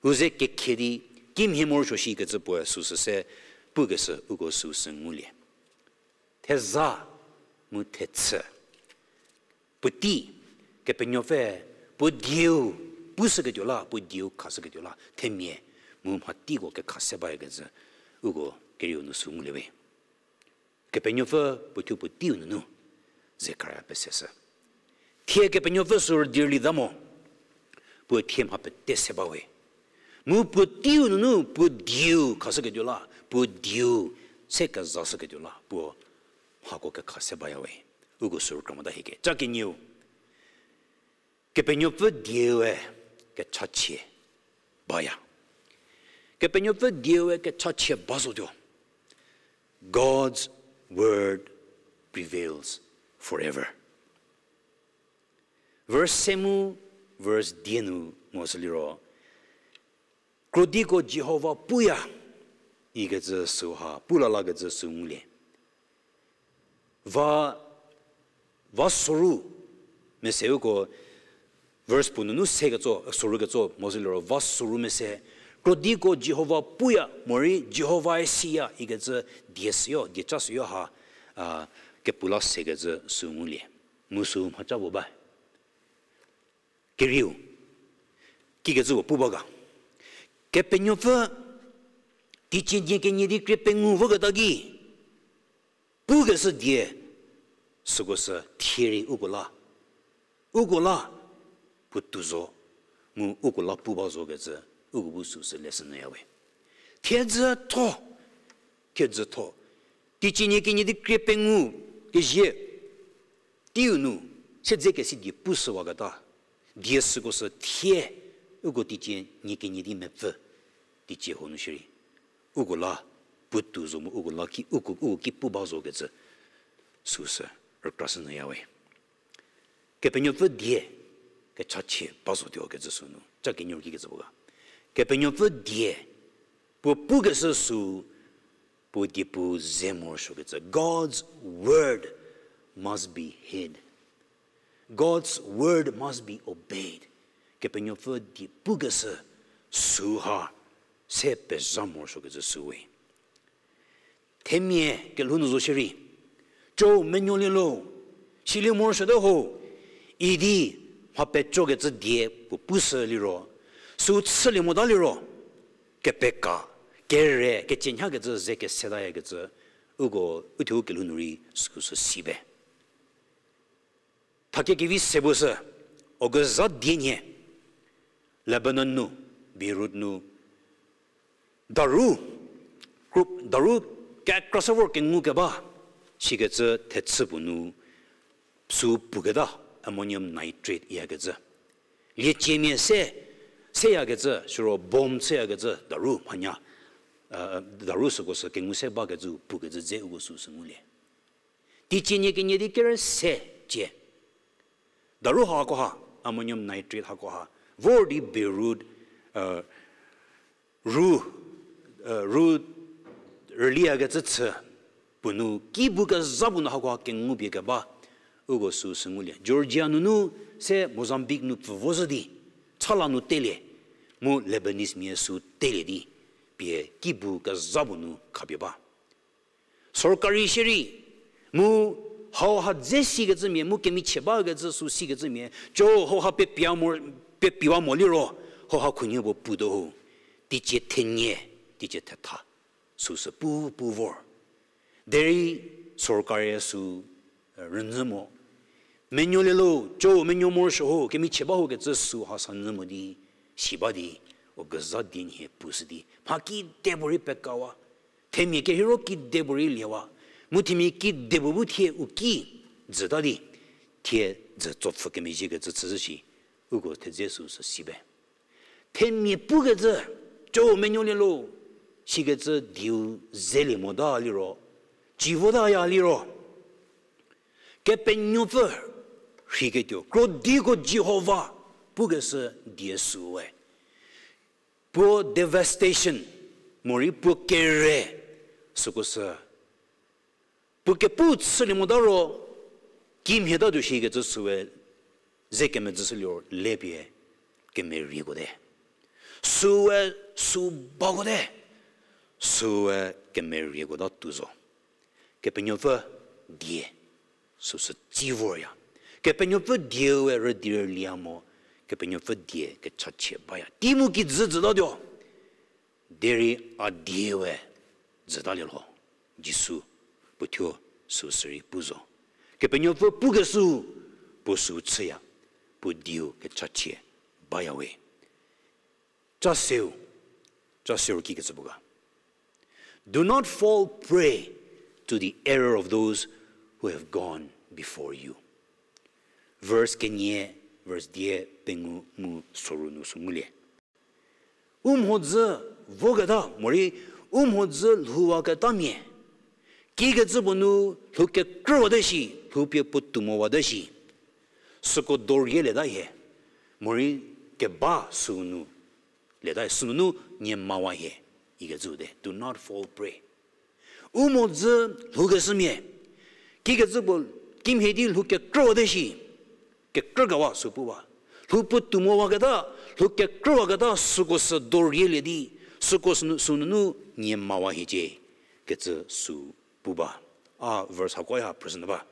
u ze kekhie di, kimhie morosuo shikecü puoe süsü se, pukeshü uko süsü ngulie. Theza, mu thechü. Puotei, Kepenuopfü, puo dieu, pushüketuo la, puo dieu khashüketuo la, themia, mu mhateiko kekha se bayakecü, uko kerieu nu sü ngulie we. Kepenuopfü puothuo puoteiu nunu, Zekaria peseshü. Thie Kepenuopfü sü rüdirlita mo, puo thie mha pete se bawe. Mu puoteiu nunu, puo dieu khashüketuo la, puo dieu se kezashüketuo la, puo mhako kekha se bayawe. Uko sü rükra mota hieke. Ca kenieu. Kepenuopfü dieue kechachie baya. Kepenuopfü dieue kechachie ba zotuo. God's word prevails forever. Verse se mu, verse die nu mo süliro, krodiko Jihova puya, ikecü süu ha, pu la lakecü süu ngulie. Va, va soru mese uko verse puo nunu seketso, soru ketso mo zü liro, va soru mese, krodiko Jihova puya, morei Jihovae siya, ikecü die süyo, dieca süyo ha, a, kepu la sekecü süu ngulie. Mu süu mhaca puo ba. Kerieu, kikecü puo pu ba ga. Kepenuopfü, teicie nie kenie di krie pengou voketa ki, pukeshü die, süko sü thie rei uko la. Uko la, puotou zo, mu uko la pu ba zokecü, uko bu süu sü lesson nyüya we. Thiedzütho, thiedzütho. Teicie nie kenie di krie pengou, kezie, teiu nu, siedzekesi die pushüwaketa. Die süko sü thie, uko teicie nie kenie di mepfü, teicie huo nu shierei. Uko la, puotou zo mu uko la ki, uko, uko ki pu ba zokecü, süu sü, rükrashü nyüya we. Kepenuopfü die, kechachie ba zotuo kecü süu nu, ca kenieu kikecü puo ga. Kepenuopfü die, puo pukeshü süu, puo diepu ze morosuokecü. God's word must be hid. God's word must be obeyed. Kepenuopfü die pukeshü süu ha, se pezha morosuokecü süu we. Themia kelhou nu zo shierei, co menuolie lo, silie morosuote ho, idi mha pecokecü die puo pushü liro, süu chülie mota liro, kepeka, kere, kecienhakecü ze kesetayakecü, uko, uthuo kelhou nu rei süu sü si be. Thakie kevi se puo sü, August za die nhie, Lebanon nu, Beirut nu, daru, group, daru kekra se vor kengu keba, sikecü thechü puo nu, süu puketa ammonium nitrate iyakecü. Lieciemia se, seyakecü, siro bomb chüyakecü, daru mhanya, daru süko sü kengu se bakecü, pukecü dze uko süu sü ngulie. Teicie nie kenie di kere se cie. Daru hakoha, ammonium nitrate hakoha, vor di Beirut, ru, ru rüliyakecü chü puo nu, kibu kezha puo nu hakoha kengu pie keba, uko süu sü ngulie. Georgia nunu se Mozambique nu pfü vo zhü di, chala nu telie, mu Lebanese mia süu telie di, pie kibu kezha puo nu khapie ba. Sorkari shierei, mu hauha dze sikecümia, mu kemichie bakecü süu sikecümia, co hauha pepia mo, pepiwa mo liro, hauha khunhie puo putuo ho, teicie thenie, teicie thetha, süu sü pu pu vor. Derei sorkari süu rünyü mo. Menuolielo, co menuo morosuo ho, kemichie ba hokecü süu ha sa nyü mo di, si ba di, August za die nhie pushü di, mha kidepuorei pekawa. Themia kehiro kidepuorei liewa. Mu themia kidepuo bu thie u ki jüta di, thie jü tsopfü kemezhiekecü chüzhü shi, uko thedze süu sü si be. Themia pukecü, co menuolielo, sikecü dieu zelie mota liro, ci votaya liro, Kepenuopfü rheiketuo, krodiko Jihova pukeshü die süu we. Puo devastation, morei puo kere, süko sü puo kepu chülie mota ro, kimhie tatuo shikecü süu we, ze kemedzüshü liro lepie kemerieko te. Süu we, süu bako te. Süu we kemerieko ta tuo zo. Kepenuopfü die süu sü tsi vorya. Kepenuopfü dieu we rüdi rülia mo, Kepenuopfü die kechachie baya. Tei mu kijü jütatuo. Derei a die we jütalie lho. Jisu puo thuo süu sürei pu zo. Kepenuopfü pukeshü, puo süu chüya, puo dieu kechachie baya we. Ca seu, ca seu kikecü puo ga. Do not fall prey to the error of those who have gone before you. Verse kenie, verse die, pengou mu soru nu sü ngulie. U mhodzü voketa morei u mhodzü lhouwaketamia, kikecü puo nu lhou kekrüwate shi, lhou pie puotou mowate shi, süko dorie leta hie, morei keba süu nu leta hie, sünunu nie mawa hie. Ikecü de, do not fall prey. U mhodzü lhoukeshümia. Kikecü puo kimhie di lhou kekrüwate shi. Kekrükewa sü pu ba. Lhou puotou mowaketa, lhou kekrüwaketa süko sü dorielie di, süko sü, sünunu nie mawa hiecie. Kecü sü pu ba. A verse hakoya phrüshünyü ba.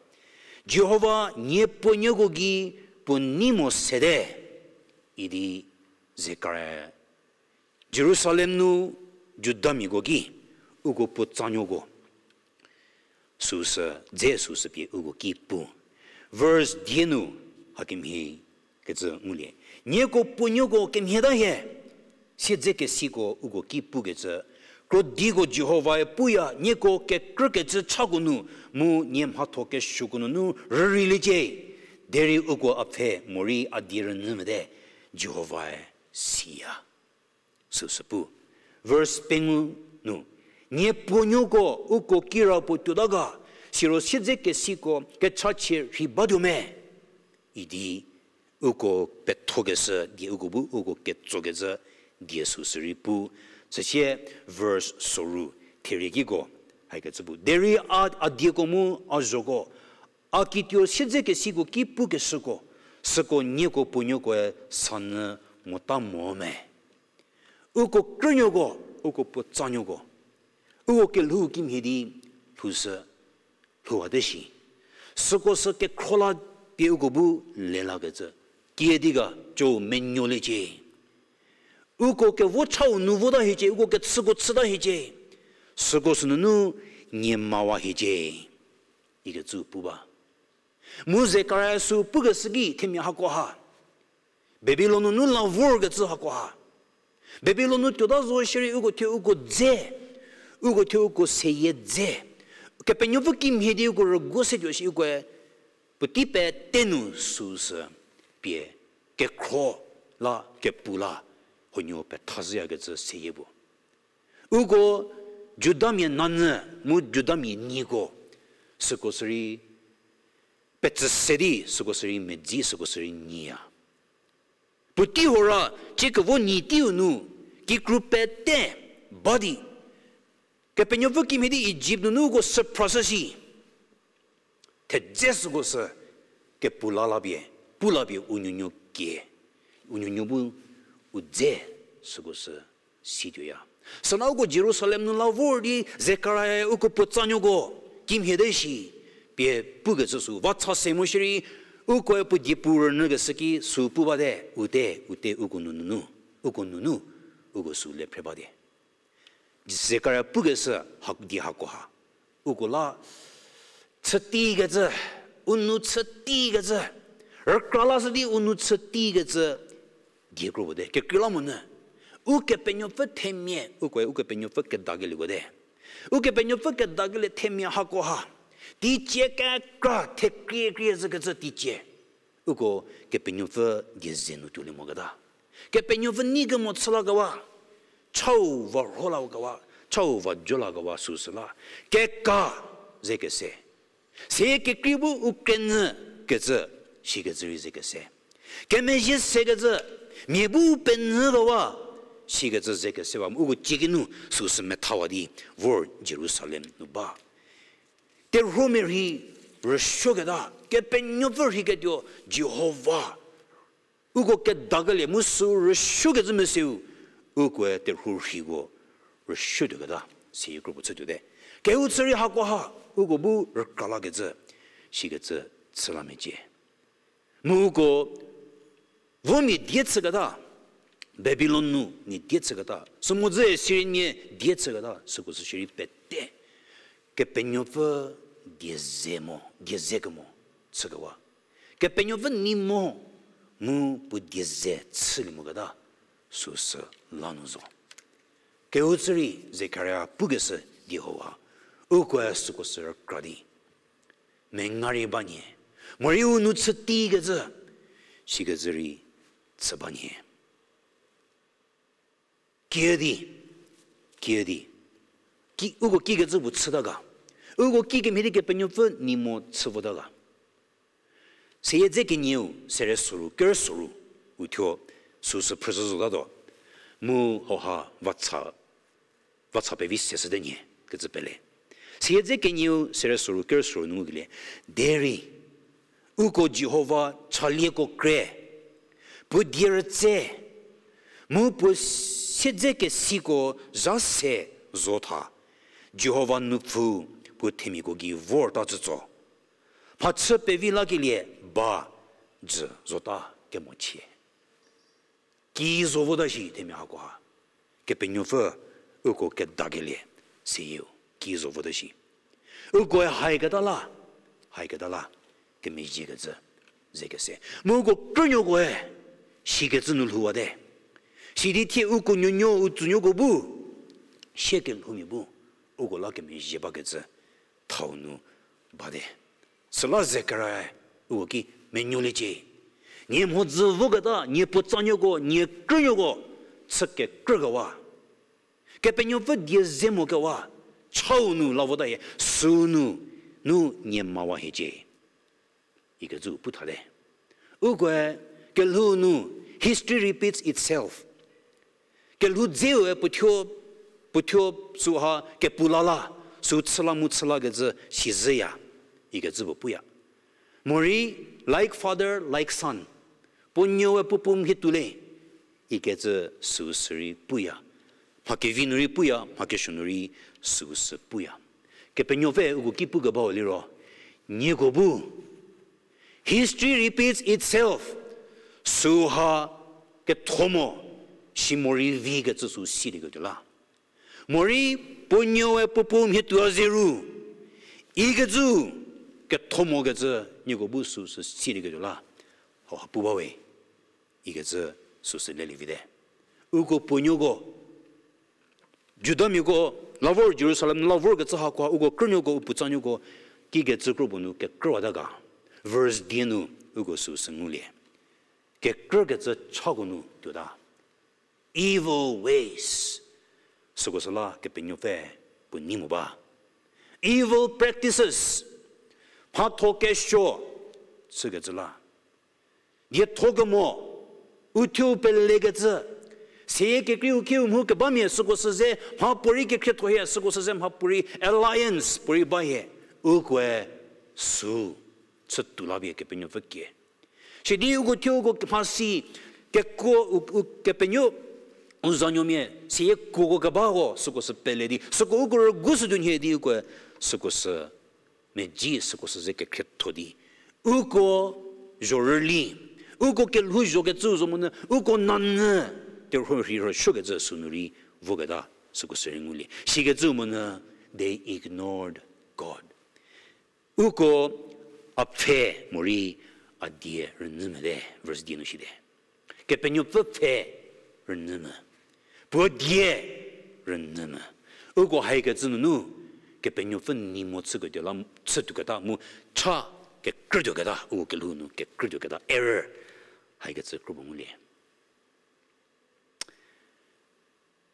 Jihova nie puonuoko gei puo nei mo sete. Idi Zekaria Jerusalem nu Judamiako ki, uko puotsanuoko süsü, dze süsü pie uko ki pu. Verse die nu hakemhie kecü ngulie. Nieko puonuoko kemhieta hie, siedzekesiko uko ki pukecü, krodiko Jihovae puya nieko kekrükecü chako nu, mu nie mhatho kesuoko nunu rüreiliecie, derei uko a pfhe morei a die rünyü mete, Jihovae siya. Süsü pu. Verse pengou nu, nie puonuoko uko kirapuo tuota ga, siro siedzekesiko kechachie rhei batuo me? Idi uko pethokeshü die uko bu uko ketsokecü die süsü rei pu. Süsie verse soru, therie kiko, haikecü pu. Derei a, a dieko mu a zhoko, a kituo siedzekesiko ki pukeshüko, süko nieko puonuokoe sanyü mota mo me? Uko krünuoko, uko puotsanuoko, uko kelhou kimhie di lhoushü, lhouwate shi. Süko sü kekhro la pie uko bu lelakecü, kiüdi ga cü menuoliecie. Uko kevo chau nu vota hiecie, uko kechüko chüta hiecie. Süko sünunu nie mawa hiecie. Ikecü pu ba. Mu Zekaria sü pukeshü ki themia hakoha, Babilon nunu la vorkecü hakoha, Babilon nu tuota zo shierei uko thuo uko dze, uko thuo uko seyie dze, Kepenuopfü kimhie di uko rüguo setuo shi ukoe puotei pete nu süsü pie kekhro la kepu la huonuo pethazhüyakecü seyie puo. Uko Judamia nanyü mu Judamia nieko, süko sürei petsüse di, süko sürei medzi, süko sürei nyiya. Puotei hora, ciekevo nyi teiu nu, kikru pete ba di, Kepenuopfü kimhie di Ijipt nunu uko süphrashü shi. Thedze süko sü kepu la la pie, pu la pie u nuonuo kie, u nuonuo bu u dze süko sü situoya. Süla uko Jerusalem nu la vor di Zekaria uko puotsanuoko kimhiete shi pie pukecü sü va cha se mo shierei, ukoe puo diepu rünyükeshü ki sü pu bate, u te, u te uko nunu, uko nunu, uko sü le phre bate. Zekaria pukeshü ha, die hakoha, uko la chütikecü, u nou chütikecü, rükra lashü di u nou chütikecü die kro puo te, kekreilamonyü. Ukepenuopfü themia, ukoe Ukepenuopfü kedakelieko te. Ukepenuopfü kedakelie themia hakoha, teicie kekra thekrie krie zhükecü teicie. Uko Kepenuopfü die ze nu tuolie moketa, Kepenuopfü nei kemo chü lakewa, chau va rho lakewa, chau va jo lakewa süsü la, keka ze kese. Se kekrei bu u krenyü kecü, sikecü rei ze kese. Kemezhie sekecü, mia bu u penyükewa, sikecü ze kese ba mu uko ciekinu süsü methawa di vor Jerusalem nu ba. Terhuomia rhei rüsuoketa, Kepenuopfü rheiketuo Jihova, uko kedakelie mu sü rüsuokecü meseu, ukoe terhuo rheiko rüsuotuoketa, seyie kro puo chütuote. Kehou chü rei hakoha, uko bu rükra lakecü, sikecü chü la mecie. Mu uko vo mia die chüketa, Babilon nu mia die chüketa, sü mhodzü Assyriamia die chüketa, süko sü shierei pete Kepenuopfü die ze mo, die ze kemo chükewa, Kepenuopfü nei mo mu puo die ze chülie moketa süsü la nu zo. Kehou chü rei Zekaria pukeshü die hauha, ukoe süko sü rükra di menga rei ba nyie, morei u nou chütikecü, sikecü rei chü ba nyie. Kiüdi, kiüdi, ki, uko kikecü puo chüta ga, uko kikemhie di Kepenuopfü nei mo chü vota ga. Seyie dze kenieu, sere soru, ker soru, uthuo süsü phrüzhü zotatuo. Mu hauha vacha Ba cha pevi se shüte nhie, kecü pele. Siedze kenieu sere soru ker soru nu ngukelie. Derei, uko Jihova chalieko kre, puo die rütse, mu puo siedze kesiko zha se zo tha, Jihova nupfu puo themiako gei vor ta tsütso. Mhachü pevi lakelie ba jü zota kemochie. Ki zo vota shi themia hakoha. Kepenuopfü uko kedakelie, siu, ki zo vota shi. Ukoe haiketa la, haiketa la, kemezhiekecü, ze kese. Mu uko krünuokoe, shikecü nu lhouwate. Sidi thie uko nuonuo, u tsünuoko bu, sie kelhoumia bu, uko la kemezhie bakecü, thau nu bate. Süla Zekariae uko ki menuoliecie. Nie mhodzü voketa, nie puotsanuoko, nie krünuoko, chü kekrükewa. Kepenuopfü die ze mokewa, chau nu la vota hie, süu nu, nu nie mawa hiecie. Ikecü pu thate. Ukoe kelhou nu, history repeats itself. Kelhou dzeu-e puothuo, puothuo süha kepu la la, süu chü la mu chü lakecü sizhüya, ikecü puo puya. Morei, like father, like son. Puo nuoe puo puo mhie tuole, ikecü süu sürei puya. Mha kevi nu rei puya, mha kesuo nu rei süu sü puya. Kepenuopfü uko ki pukebau liro, nieko bu, history repeats itself. Süha ketho mo, si morei vikecü süu silieketuo la. Morei puo nuoe puo puo mhie tuo a ze ru, ikecü ketho mokecü nieko bu süu sü silieketuo la. Hauha pu bawe, ikecü süu sü lelie vite. Uko puonuoko, Judamiako la vor, Jerusalem nu la vorkecü hakoha uko krünuoko, u puotsanuoko, kikecü kro puo nu kekrüwata ga. Verse die nu uko süu sü ngulie. Kekrükecü chako nu tuota. Evil ways. Süko süla Kepenuopfü puo nei mo ba. Evil practices. Mhatho kesuo chükecü la. Dietho kemo, uthuo pelekecü, seyie kekreiu kiu mhu kebamia süko sü ze, mhapuorei kekhrietho hie süko sü ze, mhapuorei alliance puorei ba hie, ukoe süu chütuo la pie Kepenuopfü kie. Sidi uko thuo uko mhasi, kekuo u, u, Kepenuo, u zanuomia, seyie kuoko kebako süko sü pele di, süko uko rügu shütuo nhie di ukoe süko sü medzi süko sü ze kekhrietho di. Uko zhorüli, uko kelhou zhokecü zo monyü, uko nanyü, terhuo rhirhüsuokecü sünu rei voketa süko sü rei ngulie. Sikecü monyü, they ignored God. Uko a pfhe morei a die rünyü mete, verse die nu shite. Kepenuopfü pfhe rünyü mü. Puo die rünyü mü. Uko haikecü nunu, Kepenuopfü nei mo chüketuo la, chütuoketa mu cha kekrütuoketa, uko kelhou nu kekrütuoketa, error. Haikecü kro puo ngulie.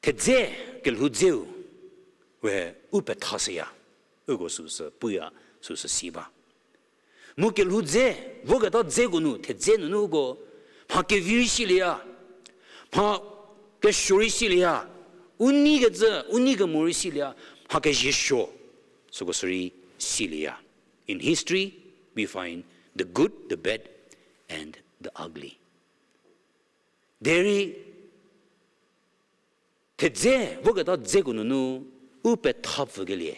Thedze kelhou dzeu we u pethashüya, uko süsü puya, süsü si ba. Mu kelhou dze, voketa dzeko nu, thedze nunu uko, mha kevi rei silieya, mha kesuo rei silieya, u neikecü, u nei kemo rei silieya, mha keziesuo, süko sü rei silieya. In history, we find the good, the bad, and the ugly. Derei thedze, voketa dzeko nunu u pethapfükelie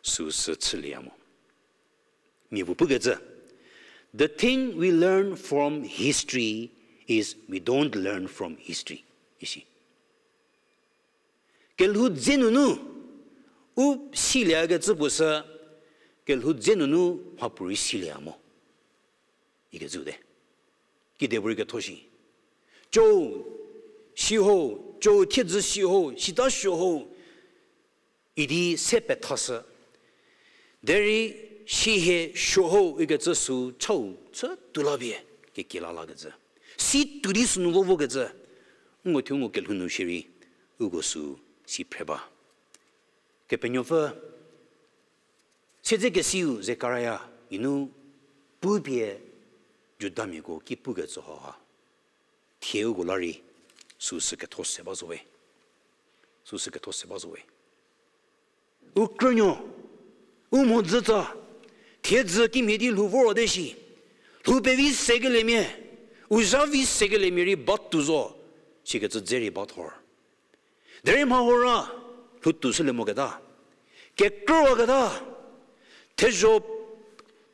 süsü chülieya mo. Mia puo pukecü, the thing we learn from history is we don't learn from history, isi. Kelhou dze nunu u siliekecü puo sü, kelhou dze nunu mhapuorei silieya mo ikecü te. Kidepuorei ketho shi, co, si ho, co thiedzü si ho, sita suo ho, idi se pethashü. Derei si hie suo ho ikecü sü chau chütuo la pie kekie la lakecü. Si tuo di sünu vo vokecü. Ngo thuo ngo kelhou nu shierei uko sü si phre ba. Kepenuopfü siedzekesiu Zekaria geinu pupie Judamiako ki pukecü hauha thie uko la rei süsü ketho se ba zo we. Süsü ketho se ba zo we. U krünuo, u mhodzü tsa, thiedzü kimhie di lhou vorte shi, lhou pevi sekeliemia, u zha vi sekeliemia rei batuo zo, sikecü dze rei bathor. Derei mha hora, lhou tuoshülie moketa, kekrüwaketa, thezho,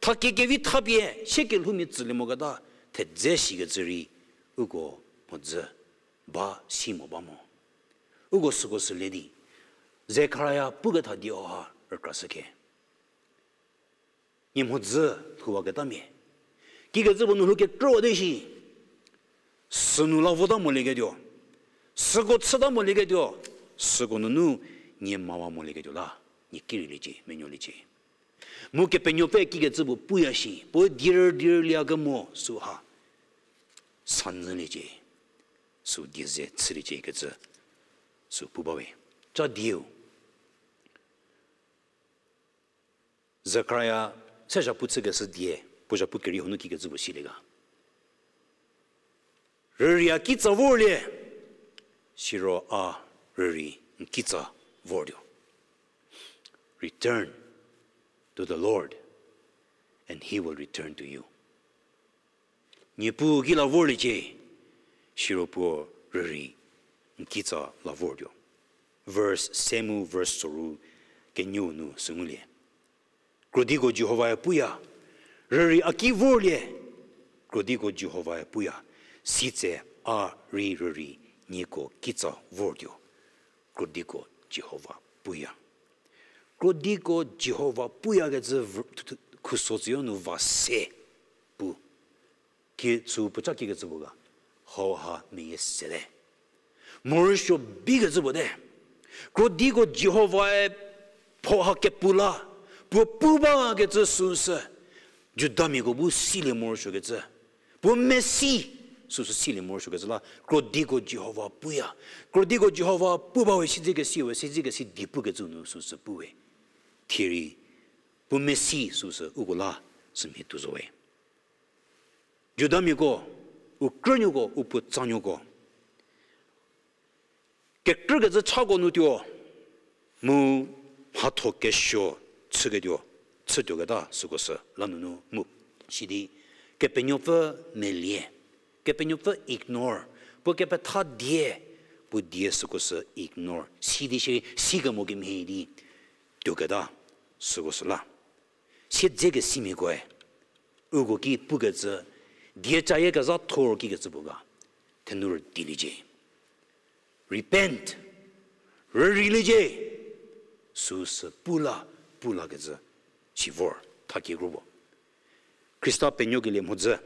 thakie kevi thapie, siekelhoumia tsülie moketa, thedze shikecü rei, uko mhodzü, ba si mo ba mo. Uko süko sü le di, Zekharia puketha di oha rükrashükhe. Nie mhodzü lhouwaketamia, kikecü puo nu lhou kekrüwate shi, sünu la vota molieketuo, süko chüta molieketuo, süko nunu nie mawa molieketuo la, nie ki rei liecie, menuoliecie. Mu Kepenuopfü kikecü puo puya shi, puo dir dir liakemo süha, sanyüliecie, sü die ze chüliecie kecü, sü pu bawe. Cha dieu, Zekharia se zhapu chükeshü die, puo zhapu kerei hanu kikecü puo silie ga. Rürei a kitsa vorlie, siro a rürei n kitsa vortuo. Return to the Lord, and he will return to you. Niepuu ki la vorliecie, siro puo rürei n kitsa la vortuo. Verse se mu verse soru kenieu nu sü ngulie. Krodiko Jihovae puya, rürei a ki vorlie, krodiko Jihovae puya, sitse a rei rürei nieko kitsa vortuo. Krodiko Jihova puya. Krodiko Jihova puyakecü khuso tsüyo nu va se pu. Ki sü puoca kikecü puo ga, hauha meyie sete. Morosuo bikecü puote. Krodiko Jihovae phoha kepu la, puo pu bakecü süsü, Judamiako bu silie morosuokecü. Puo mesi süsü silie morosuokecü la, krodiko Jihova puya. Krodiko Jihova pu bawe siedzekesi we, siedzekesi die pukecü nu süsü puwe. Thierei, puo mesi süsü uko la sümhie tuo zo we. Judamiako, u krünuoko, u puotsanuoko, kekrükecü chako nu tuo, mu mhatho kesuo chüketuo, chütuoketa süko sü la nunu mu. Sidi, Kepenuopfü melie, Kepenuopfü ignore, puo kepetha die, puo die süko sü ignore. Sidi shierei, sikemo kemhie di, tuoketa süko sü la. Siedzekesimiakoe, uko ki pukecü, diecayakezha thor kikecü puo ga, thenu rüdiliecie. Repent, rüreiliecie, süsü pu la, pu lakecü, si vor, thakie kro puo. Khrista penuokelie mhodzü,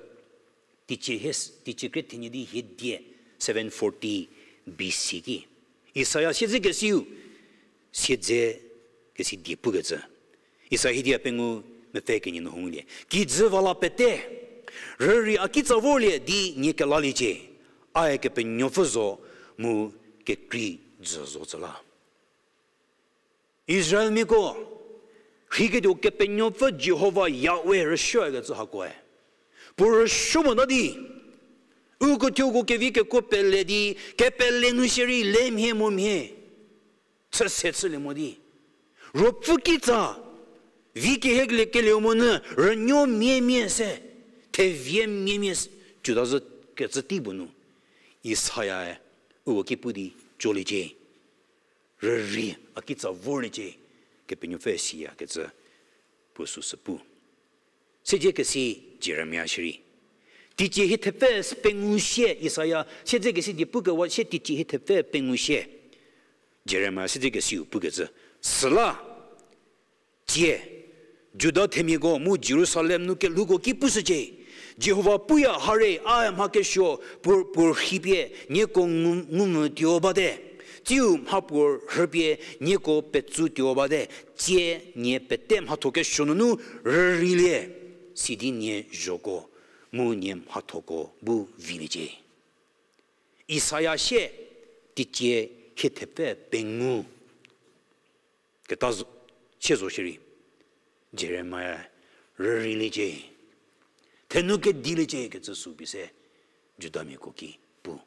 teicie hie, teicie krie thenie di hie die, seven forty B C ki. Isaia siedzekesiu, siedzekesi die pukecü. Isaia hie die pengou mepfü kenie nu houlie. Kijü va la pete, rürei a kitsa vorlie di nie kelaliecie, ae Kepenuopfü zo mu kekrei jü zo tsü la. Israelmiako, rheiketuo Kepenuopfü Jihova Yahweh rüsuoyakecü hakoe. Puo rüsuo mota di, uko thuoko kevi kekuo pele di, kepele nu shierei le mhie mo mhie. Chüse chülie mo di. Ruopfü kitsa, vi kehie kelieu monyü, rünuo miemie se, thevie miemie se, cüta zhü kecü tei puo nu. Isaia-e, uko ki pu di, coliecie. Rürei a kitsa vorliecie, Kepenuopfü siyakecü puo süsü pu. Siedzekesi Jeremia shierei. Teicie hie thepfü pengou sie, Isaia siedzekesi die pukewa sie teicie hie thepfü pengou sie. Jeremia siedzekesiu pukecü. Süla, tsie, Juda themiako mu Jerusalem nu kelhouko ki pushücie, Jihova puya hare, a mha kesuo puo, puo rhipie nieko ngu, ngumvü tuo bate. Tsiu mha puo rhüpie nieko petsu tuo bate. Tsie nie pete mhatho kesuo nunu rüreilie, sidi nie zhoko mu nie mhathoko bu viliecie. Isaia sie, teicie hie thepfü pengou. Keta zo, sie zo shierei, Jeremia rüreiliecie, thenu kediliecie kecü sü pie se, Judamiako ki pu,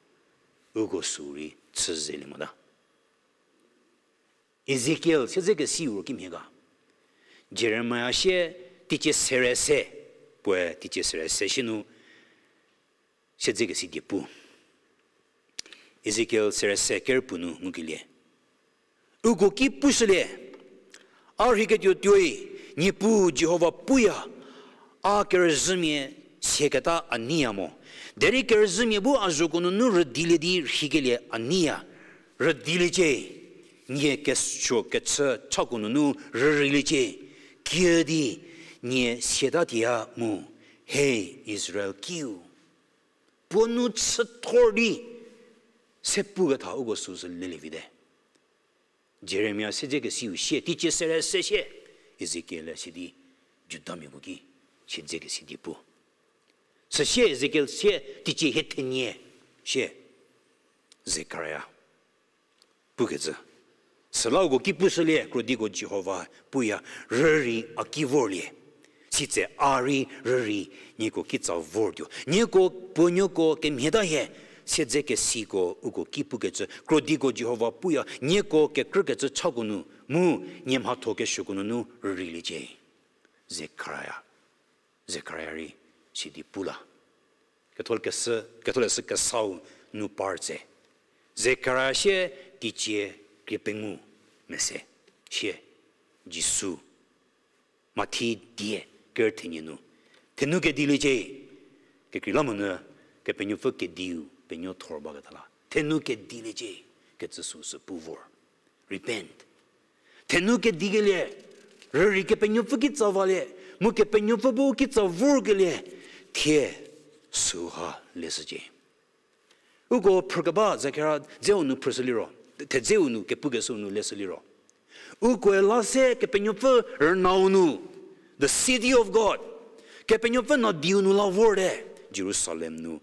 uko sü rei chü zelie mota. Ezekiel siedzekesiu ro kimhie ga. Jeremia sie teicie sere se, puoe teicie sere se sie nu siedzekesi die pu. Ezekiel sere se ker puo nu ngukelie. Uko ki pushülie, a rheiketuo tuoi, Niepuu Jihova puya, a kerüzhümia siaketa a neiya mo. Derei kerüzhümia bu a zhoko nunu rüdilie di rheikelie a neiya. Rüdiliecie, nie kesuo kechü chako nunu rüreiliecie, kiüdi nie siata tiya mu, he Israel kiu. Puo nu chüthor di, se puketha uko süsü lelie vite. Jeremia siedzekesiu sie, teicie sere se sie, Ezekiel sidi, Judamiako ki, siedzekesi die pu. Süsie Ezekiel sie, teicie hie thenie sie, Zekaria pukecü. Süla uko ki pushülie, krodiko Jihova puya, rürei a ki vorlie. Sitse a rei rürei nieko kitsa vortuo. Nieko puonuoko kemhieta hie, siedzekesiko uko ki pukecü, krodiko Jihova puya, nieko kekrükecü chako nu, mu nie mhatho kesuoko nunu rüreiliecie. Zekaria. Zekaria rei sidi pu la. Ketholeshü, Ketholeshü Kesau nu par tse. Zekaria sie teicie krie pengou mese. Sie, Jisu. Mathi die ker thenie nu. Thenu kediliecie. Kekreilamonyü, Kepenuopfü kediu penuo thor baketa la. Thenu kediliecie. Kecü süsü pu vor. Repent. Thenu kedikelie, rürei Kepenuopfü kitsa valie, mu Kepenuopfü bu kitsa vorkelie, thie süha leshücie. Uko phrükeba Zekaria dzeu nu phrüshü liro, thedzeu nu kepukeshüu nu leshü liro. Ukoe la se Kepenuopfü rünau nu, the city of God. Kepenuopfü nadiu nu la vorte, Jerusalem nu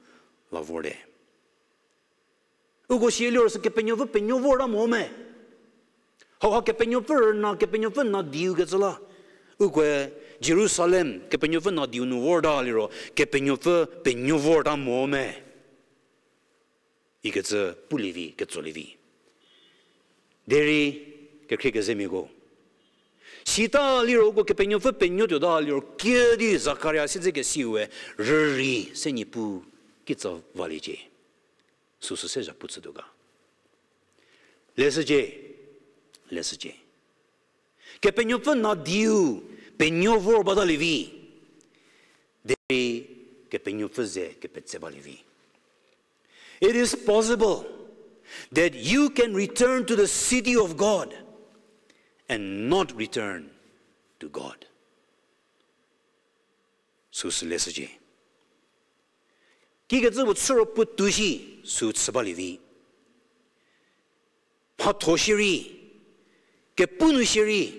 la vorte. Uko sie liro sü Kepenuopfü penuo vorta mo me. Hauha Kepenuopfü rüna Kepenuopfü nadiu kecü la. Ukoe Jerusalem Kepenuopfü nadiu nu vorta liro Kepenuopfü penuo vorta mo me. Ikecü pulie vi, ketsolie vi. Derei kekhrie kezemiako, sita liro uko Kepenuopfü penuo tuota liro kiüdi Zekaria siedzekesiue rürei se Niepuu kitsa valiecie. Süsü se zhapu chütuo ga. Leshücie, leshücie. Kepenuopfü nadiu penuo vor batalie vi. Derei Kepenuopfü ze kepetse balie vi. It is possible that you can return to the city of God and not return to God. Süsü leshücie. Kikecü puo chüro puotou shi, sü chü balie vi. Mhatho shierei, kepu nu shierei,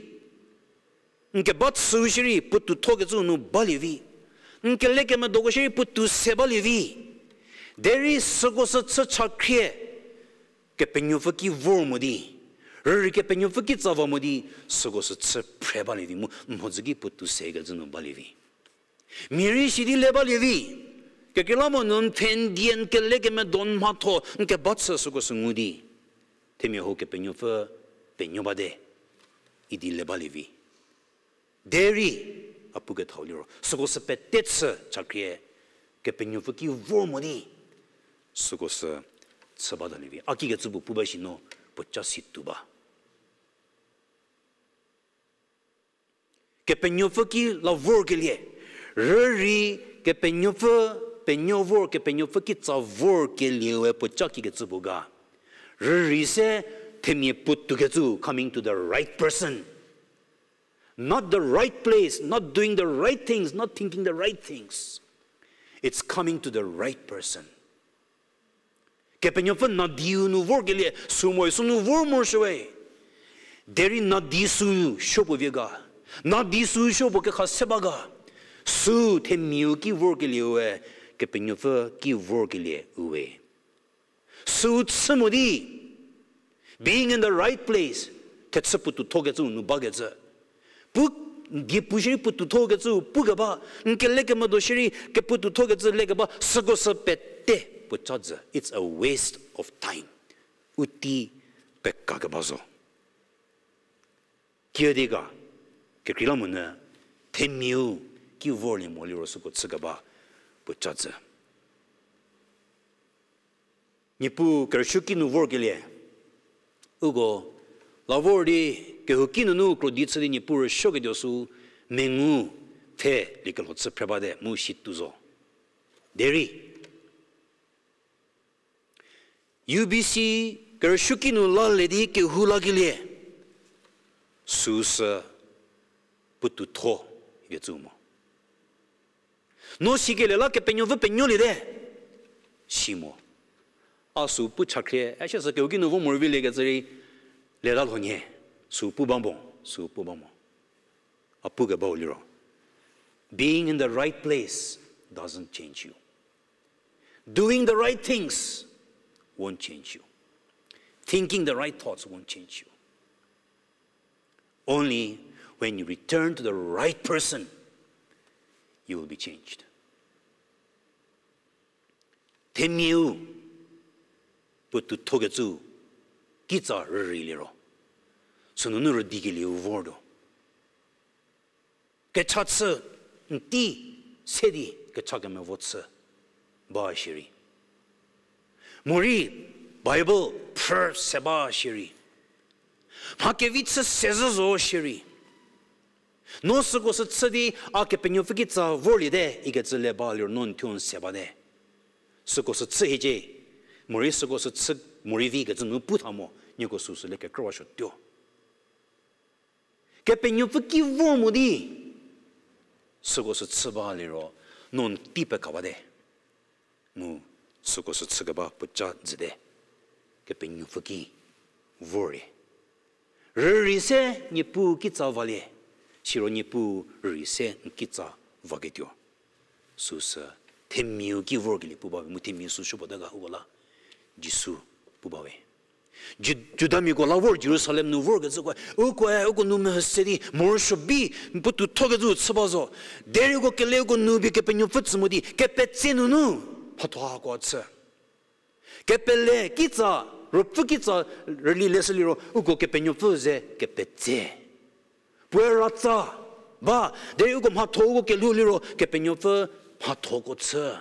n keba chüu shierei puotou thokecü nu balie vi. N kelekemedoko shierei puotou se balie vi. Derei süko sü chü chakhrie, Kepenuopfü ki vor mo di, rürei Kepenuopfü kitsa va mo di, süko sü chü phre balie vi mu mhodzü ki puotou sekecü nu balie vi. Mia rei sidi le balie vi. Kekreilamonyü n pfhe n die n kelekemedo n mhatho n keba chü süko sü ngu di, themia hau Kepenuopfü penuo bate idi le balie vi. Derei, a pukethau liro süko sü pete chü chakhrie, Kepenuopfü ki vor mo di, süko sü chü batalie vi. A kikecü puo pu ba shi no puoca si tuo ba. Kepenuopfü ki la vorkelie, rürei Kepenuopfü penuo vor, Kepenuopfü kitsa vorkelieue puoca kikecü puo ga. Rürei se themia puotoukecü, coming to the right person. Not the right place, not doing the right things, not thinking the right things. It's coming to the right person. Kepenuopfü nadiu nu vorkelie, sü moe sünu vor morosuowe. Derei nadi sü supuo vie ga. Nadi sü supuo kekha se ba ga. Sü themiau ki vorkelieue, Kepenuopfü ki vorkelie uwe. Sü chü mo di, being in the right place, thechü puotou thokecü nu bakecü. Pu, die pu shierei puotou thokecü pukeba, n kelekemedo shierei kepuotou thokecü lekeba, süko sü pete puoca jü. It's a waste of time. U tei pekakeba zo. Kiüdi ga, kekreilamonyü themiau ki vorlie mo liro süko chükeba puo ca tsü. Niepuu kerüsuoki nu vorkelie, uko la vor di kehouki nunu krodi chü di Niepuu rüsuoketuo sü mengu pfhe liekelho chü phre bate mu situo zo. Derei U B C kerüsuoki nu lalie di kehou lakelie, süsü puotoutho ikecü mo. No sikelie la Kepenuopfü penuoliete, si mo. A sü pu chakhrie, a sie sü kehouki nu vo morei vilie kecü rei, leta lho nhie, sü pu ba mo, sü pu ba mo. A pukebau liro, being in the right place doesn't change you. Doing the right things won't change you. Thinking the right thoughts won't change you. Only when you return to the right person, you will be changed. Themiau puotoutho kecü kitsa rüreiliero, sünunu rüdikelieu vortuo. Kecha chü n tei se di kecha kemevo chü ba shierei, morei Bible phrü se ba shierei, mha kevi chü sezhü zo shierei, no süko sü chü di a Kepenuopfü kitsa vorliete ikecü le ba liro no n thuo n se bate. Süko sü chü hiecie, morei süko sü chü, morei vi kecü nu pu tha mo, nieko süsü le kekrüwasuotuo. Kepenuopfü ki vor mo di süko sü chü ba liro, no n tei pekabate. Mu süko sü chükeba puoca jüte. Kepenuopfü ki vorlie. Rürei se Niepuu kitsa valie, siro Niepuu rürei se n kitsa vaketuo. Süsü themiau ki vorkelie pu bawe, mu themiau sü supuo ta ga uko la Jisu pu bawe. Ju-, Judamiako la vor Jerusalem nu vorkecüko, ukoe uko nu mehü se di morosuo bi puotoutho kecü chü ba zo. Derei uko kele uko nu bi Kepenuopfü tsü mo di kepetse nunu mhatho hako chü. Kepele kitsa, ruopfü kitsa rüli leshü liro uko Kepenuopfü ze kepetse. Puoe ratsa ba, derei uko mhatho uko kelhou liro Kepenuopfü mhathoko chü.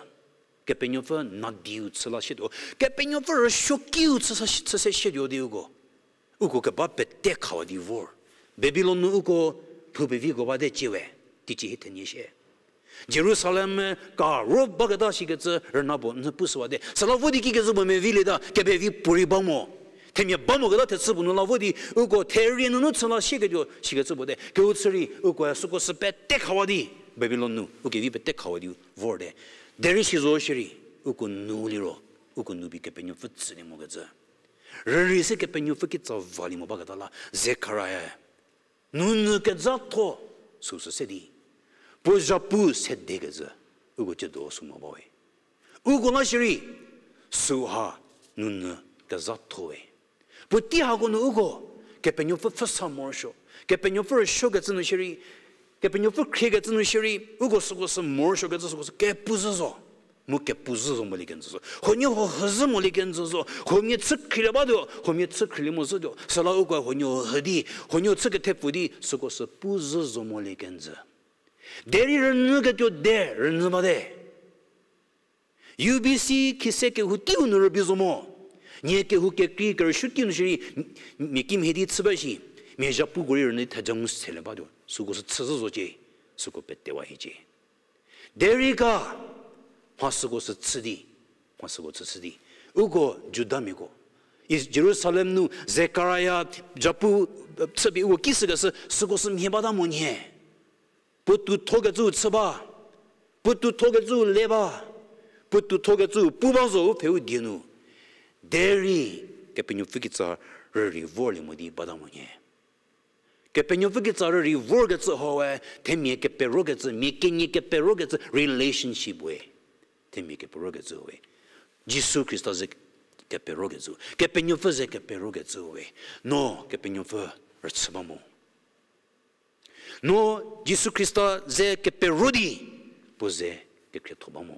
Kepenuopfü nadiu chü la shietuo. Kepenuopfü rüsuokiu chü sa shi-, chü se shietuo di uko. Uko keba pete khawa di vor. Babilon nu uko lhou peviko bate ciewe, teicie hie thenie shie. Jerusalem ka ro baketa shikecü rüna puo n pushüwate. Süla vo di kikecü puo mevilieta, kepevi puorei ba mo. Themia ba moketa thechü puo nu la vo di, uko therie nunu chü la shieketuo shikecü puo te. Kehou chü rei, ukoe süko sü pete khawa di, Babilon nu, ukevi pete khawa di vorte. Derei si zo shierei, uko nu liro, uko nu bi Kepenuopfü tsülie mokecü. Rürei se Kepenuopfü kitsa valie mo baketa la, Zekharia nunu kezhatho süsü se di, puo zhapu sedekecü, uko ciedo sü mo bawe. Uko la shierei, süha nunu kezhatho we. Puotei hako nu uko, Kepenuopfü pfhüsa morosuo, Kepenuopfü rüsuokecü nu shierei, Kepenuopfü khriekecü nu shierei, uko süko sü morosuokecü süko sü kepu zhü zo. Mu kepu zhü zo molie kenjü zo. Huoniehuo hüzhü molie kenjü zo. Huomia chü khrielie batuo, huomia chü khrielie mo zhütuo. Süla uko huoniehuo hü di, huoniehuo chü kethepfu di, süko sü pu zhü zo molie kenjü. Derei rünyüketuo de, rünyü bate. U B C khise kehou teiu nu rübei zo mo. Nie kehou kekrei kerüsuo teiu nu shierei, mia kimhie di chü ba shi, mia zhapuko rei rünyü theja ngu selie batuo. Süko sü chü zhü zocie, süko petewa hiecie. Derei ga, mha süko sü chü di, mha süko chü chü di, uko Judamiako, Is-, Jerusalem nu Zekharia zhapu, chüpie uko ki sükeshü, süko sü mhie bata mo nhie. Puotoutho kecüu chü ba, puotoutho kecüu le ba, puotoutho kecüu pu ba zo u pfheu die nu. Derei Kepenuopfü kitsa rürei vorlie mo di bata mo nhie. Kepenuopfü kitsa rürei vorkecü hau we, themia keperokecü, mia kenie keperokecü relationship we. Themia keperokecü we. Jisu Khrista ze keperokecü, Kepenuopfü ze keperokecü we. No Kepenuopfü rüchü ba mo. No Jisu Khrista ze kepero di, puo ze kekhrietho ba mo.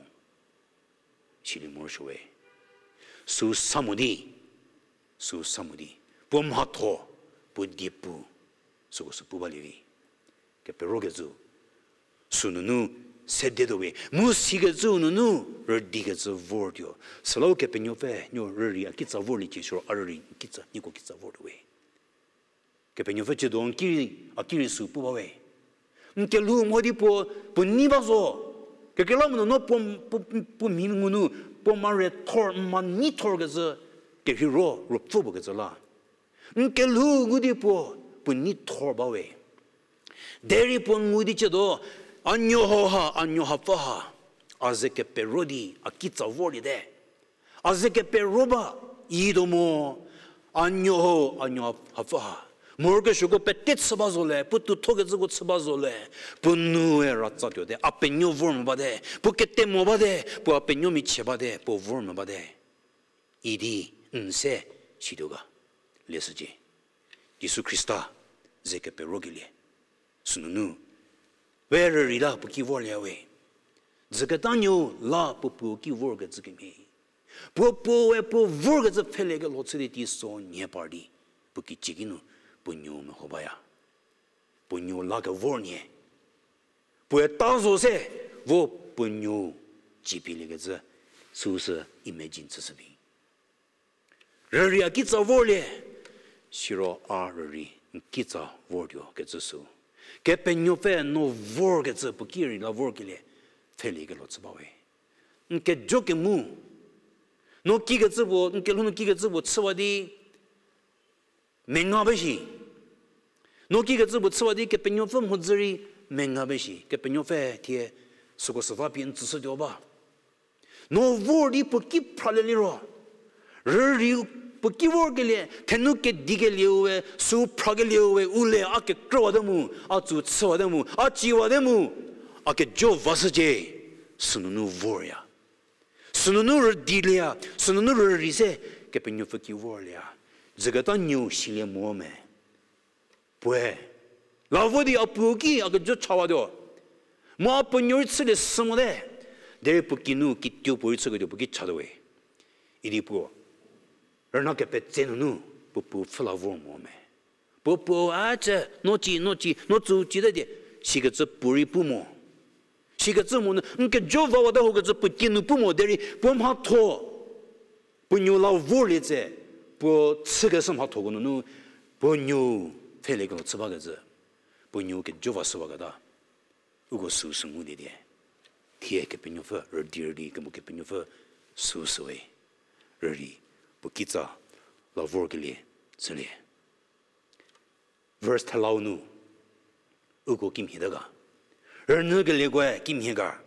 Silie morosuo we. Sü sa mo di, sü sa mo di, puo mhatho, puo diepu, Süko sü pu balie vi. Keperokecü. Sünunu sede tuo we. Mu sikecüu nunu rüdikecü vortuo. Süla Ukepenuopfü nuo rürei a kitsa vorliecie siro a rürei kitsa, nieko kitsa vortuo we. Kepenuopfü ciedo n ki, a ki rei sü pu ba we. N kelhou mo di puo, puo nei ba zo. Kekreilamonyü no puo, puo, puo mhi ngunu, puo mare thor, ma nei thorkecü, kerheiro, ruopfü puo kecü la. N kelhou ngu di puo, puo nei thor ba we. Derei puo ngu di ciedo, a nuo hau ha, a nuo hapfü ha, a ze kepero di, a kitsa vorliete. A ze kepero ba, ituo mo, a nuo hau, a nuo hapfü ha. Morokesuoko pete chü ba zo le, puo tuthokecüko chü ba zo le, puo nue ratsa tuote, a penuo vor mo bate, puo kete mo bate, puo a penuo michie bate, puo vor mo bate. Idi n se situo ga, leshücie. Jisu Khrista ze keperokelie. Sünunu. We rürei la puo ki vorlie we. Dzüketa nuo la puo puo ki vorkecü kemhie. Puo puoe puo vorkecü pfhelekelho chü di teiso nie par di. Puo kicie ki nu puo nuo meho baya. Puo nuo la kevor nie. Puoe ta zo se vo puo nuo cipiliekecü süu sü imagine chüshü vi. Rürei a kitsa vorlie, siro a rürei n kitsa vortuo kecü sü. Kepenuopfü no vorkecü puo ki rei la vorkelie, pfheliekelho chü ba we. N kejo kemu, no kikecü puo, n kelhou nu kikecü puo chüwa di, menga ba shi. No kikecü puo chüwa di Kepenuopfü mhodzü rei menga ba shi. Kepenuopfü thie süko süva pie n tsüshütuo ba. No vor di puo ki phraleliro. Rürei puo ki vorkelie, thenou kedikelieu we, sü phrakelieu we, u le a kekrüwate mu, a tsü chüwate mu, a ciwate mu, a kejo vashücie, sünunu vorya. Sünunu rüdilieya, sünunu rürei se Kepenuopfü ki vorlieya. Dzüketa nuo silie mo me. Puoe la vo di a puo ki a kejo chawatuo. Mu a puo nuo rei chülie sü mote. Derei puo kinu kituo puo rei chüketuo puo ki chatuo we. Idi puo rüna kepetse nunu puo puo pfhü la vor mo me. Puo puo a cü, no ci, no ci, no tsü citatie, sikecü puo rei pu mo. Sikecü mo nu, n kejo vawate hokecü puo kinu pu mo derei puo mhatho. Puo nuo la vorlie tse, puo chükeshü mhathoko nunu, puo nuo pfheliekelho chü bakecü, puo nuo kejo vashüwaketa, uko süu sü ngulie die. Thie Kepenuopfü rüdi rüdi kemo Kepenuopfü süu süwe. Rürei puo kitsa la vorkelie chülie. Verse thelau nu uko kimhie ta ga. Rünyükelieko kimhie ga.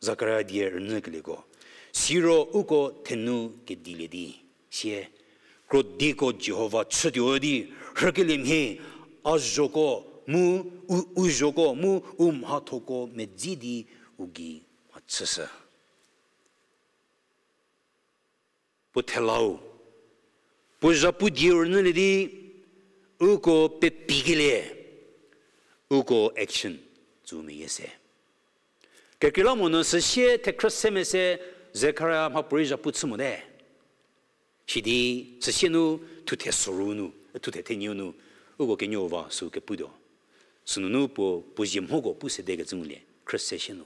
Zakaria die rünyükelieko. Siro uko thenou kedilie di sie, krodiko Jihova chütuo di rhükeliemhie, a zhoko mu, u, u zhoko mu u mhathoko medzi di u gei mhachüshü. Puo thelau, puo zhapu dieu rünyülie di, uko pepikelie, uko action tsü meyie se. Kekreilamonyü süsie thekhrü se mese Zekaria mhapuorei zhapu chü mote. Sidi süsie nu thuthe soru nu, thuthe thenieu nu, uko kenuo va sü keputuo. Sünunu puo, puo zie mhoko pu sedekecü ngulie, khrü se sie nu.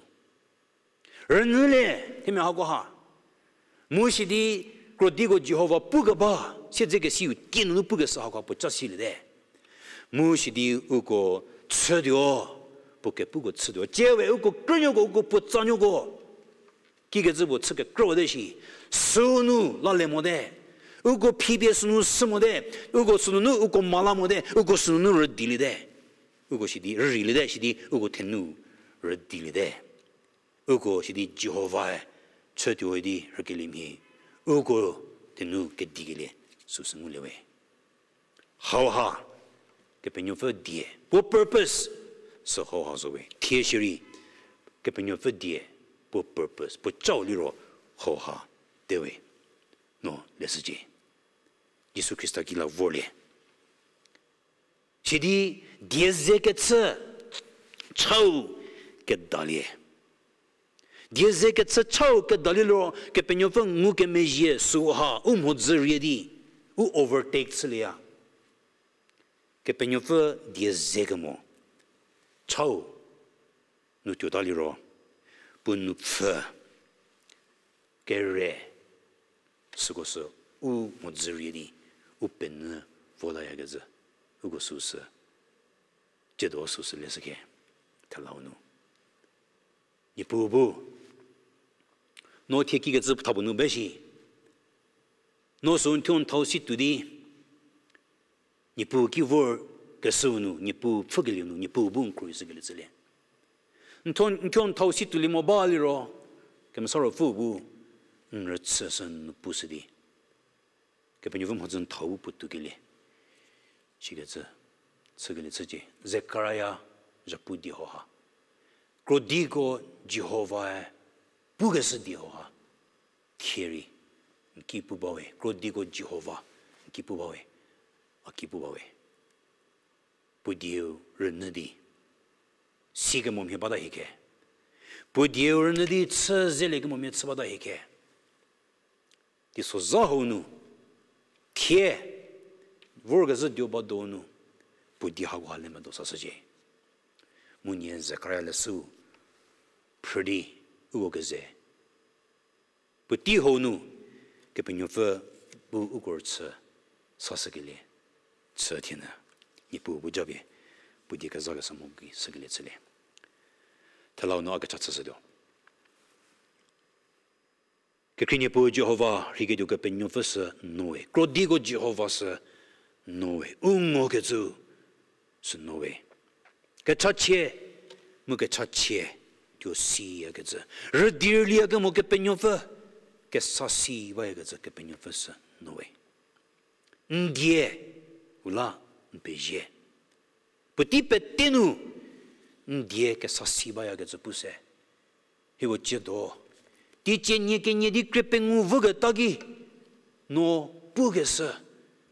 Rünyülie, themia hakoha. Mu sidi krodiko Jihova pukeba, siedzekesiu kinunu pukeshü hakoha puo ca siliete. Mu sidi uko chütuo, puo kepuko chütuo. Tsie we uko krünuoko, uko puotsanuoko. Kikecü puo chü kekrüwate shi. Sünu lalie mote. Uko phipie sünu sü mote. Uko sünunu uko mala mote. Uko sünunu rüdiliete. Uko sidi rüdiliete, sidi uko thenou rüdiliete. Uko sidi Jihovae chütuo di rhükeliemhie, uko thenou kedikelie süsü ngulie we. Hauha, Kepenuopfü die, puo purpose, sü hauha zo we. Thie shierei, Kepenuopfü die, puo purpose, puo cau liro hauha te we. No leshücie. Jisu Khrista ki la vorlie. Sidi die ze kechü chau kedalie. Die ze kechü chau kedalie liro Kepenuopfü ngukemezhie süha u mhodzü rie di, u overtake chülieya. Kepenuopfü die ze kemo chau nu tuota liro, puo nupfü kere süko sü u mhodzü rie di u penyü vo layakecü, uko süsü, tsiedo süsü leshüke, thelau nu. Niepuu bu, no thie kikecü thapuo nu be shi, no sü n thuo n thau si tuo di, Niepuu ki vorkeshüu nu, Niepuu pfhükelieu nu, Niepuu bu n khruohi shükelie chülie. N thuo, n thuo n thau si tuolie mo ba liro, Kemesa Ruopfü bu n rüchü shü n pushü di, Kepenuopfü mhodzü n thau bu puotou kelie, sikecü, chükelie chücie. Zekaria zhapu die hau ha, krodiko Jihovae pukeshü die hau ha, thie rei n ki pu bawe, krodiko Jihova n ki pu bawe, a ki pu bawe. Puo dieu rünyü di, si kemomia bata hieke. Puo dieu rünyü di chü zelie kemomia chü bata hieke. Teisozha hau nu, thie, vorkezhü dio ba donu, puo die hako ha le medo sashücie. Mu nie Zekaria leshüu phrü di uko keze puotei hau nu, Kepenuopfü bu uko rüchü sashükelie chü thie nyü, Niepuu bu japie puo die kezakeshü mu gei shükelie chülie. Thelau nu a kecha chüshütuo. Kekhrie Niepuu Jihova rheiketuo Kepenuopfü sü noe, krodiko Jihova sü noe, u ngokecü sü noe. Kechachie, mu kechachie tuo siyakecü, rüdi rüliya kemo Kepenuopfü, kesa si bayakecü Kepenuopfü sü noe. N die u la n pezie. Puotei pete nu n die kesa si bayakecü pu se. Hieko tsiedo, teicie nie kenie di krie pengou vüketa ki, no pukeshü,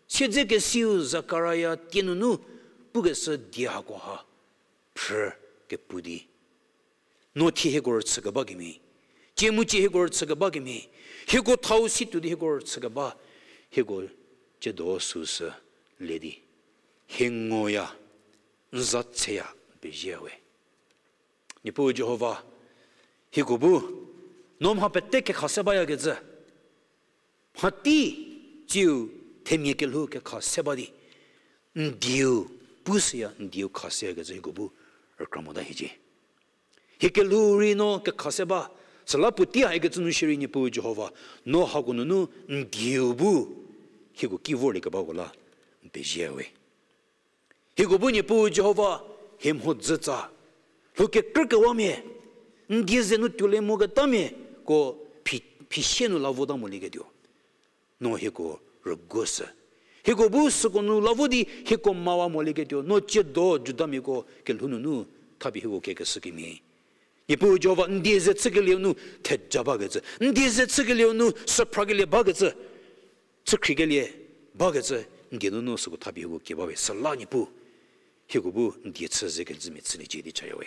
siedzekesiu Zekaria tie nunu pukeshü die hako ha phrü kepu di, no thie hieko rüchükeba kemhie, tsie mu tsie hieko rüchükeba kemhie, hieko thau si tuo di hieko rüchükeba, hieko tsiedo süsü le di, hie ngoya, n za tseya, n pezie we. Niepuu Jihova, hieko bu, no mha pete kekha se bayakecü, mhatei tsiu themia kelhou kekha se ba di, n dieu pushüya, n dieu kha seyakecü hieko bu rükra mota hiecie. Hie kelhou rei no kekha se ba, süla puotei haikecü nu shierei Niepuu Jihova, no hako nunu n dieu bu hieko ki vorliekebako la n pezie we. Hieko bu Niepuu Jihova, hie mhodzütsa, lhou kekrükewamia, n die ze nu tuolie moketamia, ko phi, phisie nu la vota molieketuo, no hieko rüguoshü. Hieko bu süko nu la vo di hieko mawa molieketuo, no tsiedo Judamiako kelhou nunu thapie hieko kiekeshü kemhie, Niepuu Jihova, n die ze chükelieu nu theja bakecü, n die ze chükelieu nu süphrakelie bakecü, chükhriekelie bakecü, n die nunu süko thapie hieko kie bawe, süla Niepuu, hieko bu n die chü ze kenjümia chüliecie di chaya we.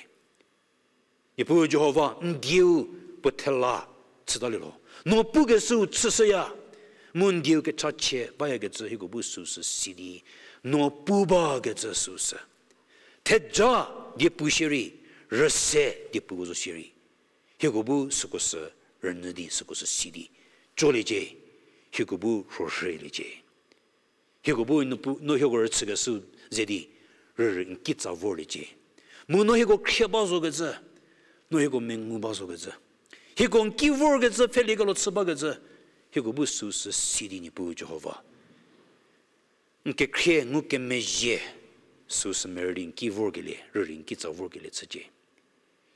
Niepuu Jihova, n dieu puo thela chütalielho, no pukeshüu chüshüya, mu n dieu kechachie bayakecü hieko bu süsü si di, no pu bakecü süsü, theja diepu shierei, rüse diepuko zo shierei, hieko bu süko sü rünyü di süko sü si di coliecie, hieko bu rhorhüliecie. Hieko bu no hieko rüchükeshü ze di rürei n kitsa vorliecie. Mu no hieko khrie ba zokecü, no hieko mengu ba zokecü, hieko n ki vorkecü pfheliekelo chü bakecü, hieko bu süsü si di Niepuu Jihova, n kekhrie ngukemezhie süsü merü di n ki vorkelie, rürei n kitsa vorkelie chücie.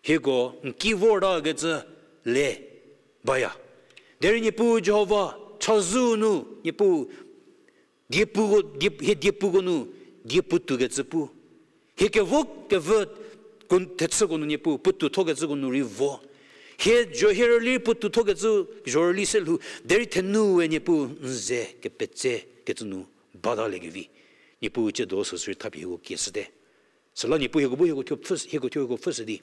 Hieko n ki vortakecü le baya. Derei Niepuu Jihova, chazou nu Niepuu, diepuko, die, hie diepuko nu die puotoukecü pu, hie kevo kevü thechüko nu Niepuu puotou thokecüko nu rei vo, hie zho hie rüli puotou thokecü zhorüli se lhou, derei thenu we Niepuu n ze kepetse kecü nu bataliekevi, Niepuu tsiedo süsü rei thapie hieko kieshüte. Süla Niepuu hieko bu hieko thuo pfhü, hieko thuo hieko pfhüshü di,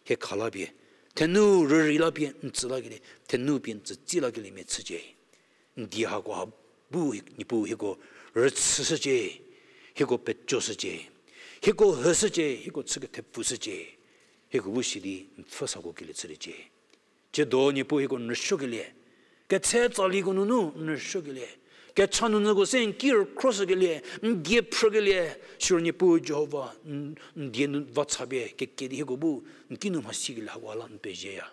hie kha lapie, thenu rürei lapie n tsü lakelie, thenu pie n tsütsi lakelie mia chücie. N die hako ha bu Niepuu hieko rüchüshücie. Hieko pecoshücie, hieko hüshücie, hieko chü kethepfushücie, hieko bu sidi n pfhü sako kelie chüliecie. Tsiedo Niepuu hieko n rüsuokelie, ketse tsaliko nunu n rüsuokelie, kecha nunyüko se n ki rükhroshükelie, n die phrükelie, siro Niepuu Jihova, n, n die nu va chapie kekedi hieko bu n kinu mhasikelie hakoha la n pezieya.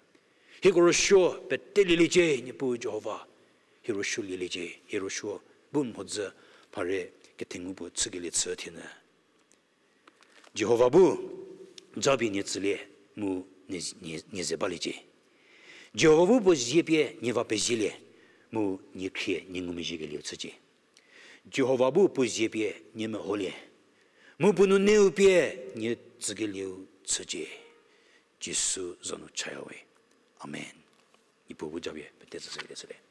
Hieko rüsuo petelieliecie Niepuu Jihova, hie rüsuo lieliecie, hie rüsuo bu mhodzü phare kethengu puo chükelie chü thienyü. Jihova bu japie nie tsülie mu nie, nie, nie ze baliecie. Jihova bu puo zie pie nie va pezielie mu nie khrie nie ngumezhiekelieu chücie. Jihova bu puo zie pie nie meholie mu puo nuneu pie nie tsükelieu chücie. Jisu za nu chaya we. Amen. Niepuu bu japie pete tsüshükelie chülie.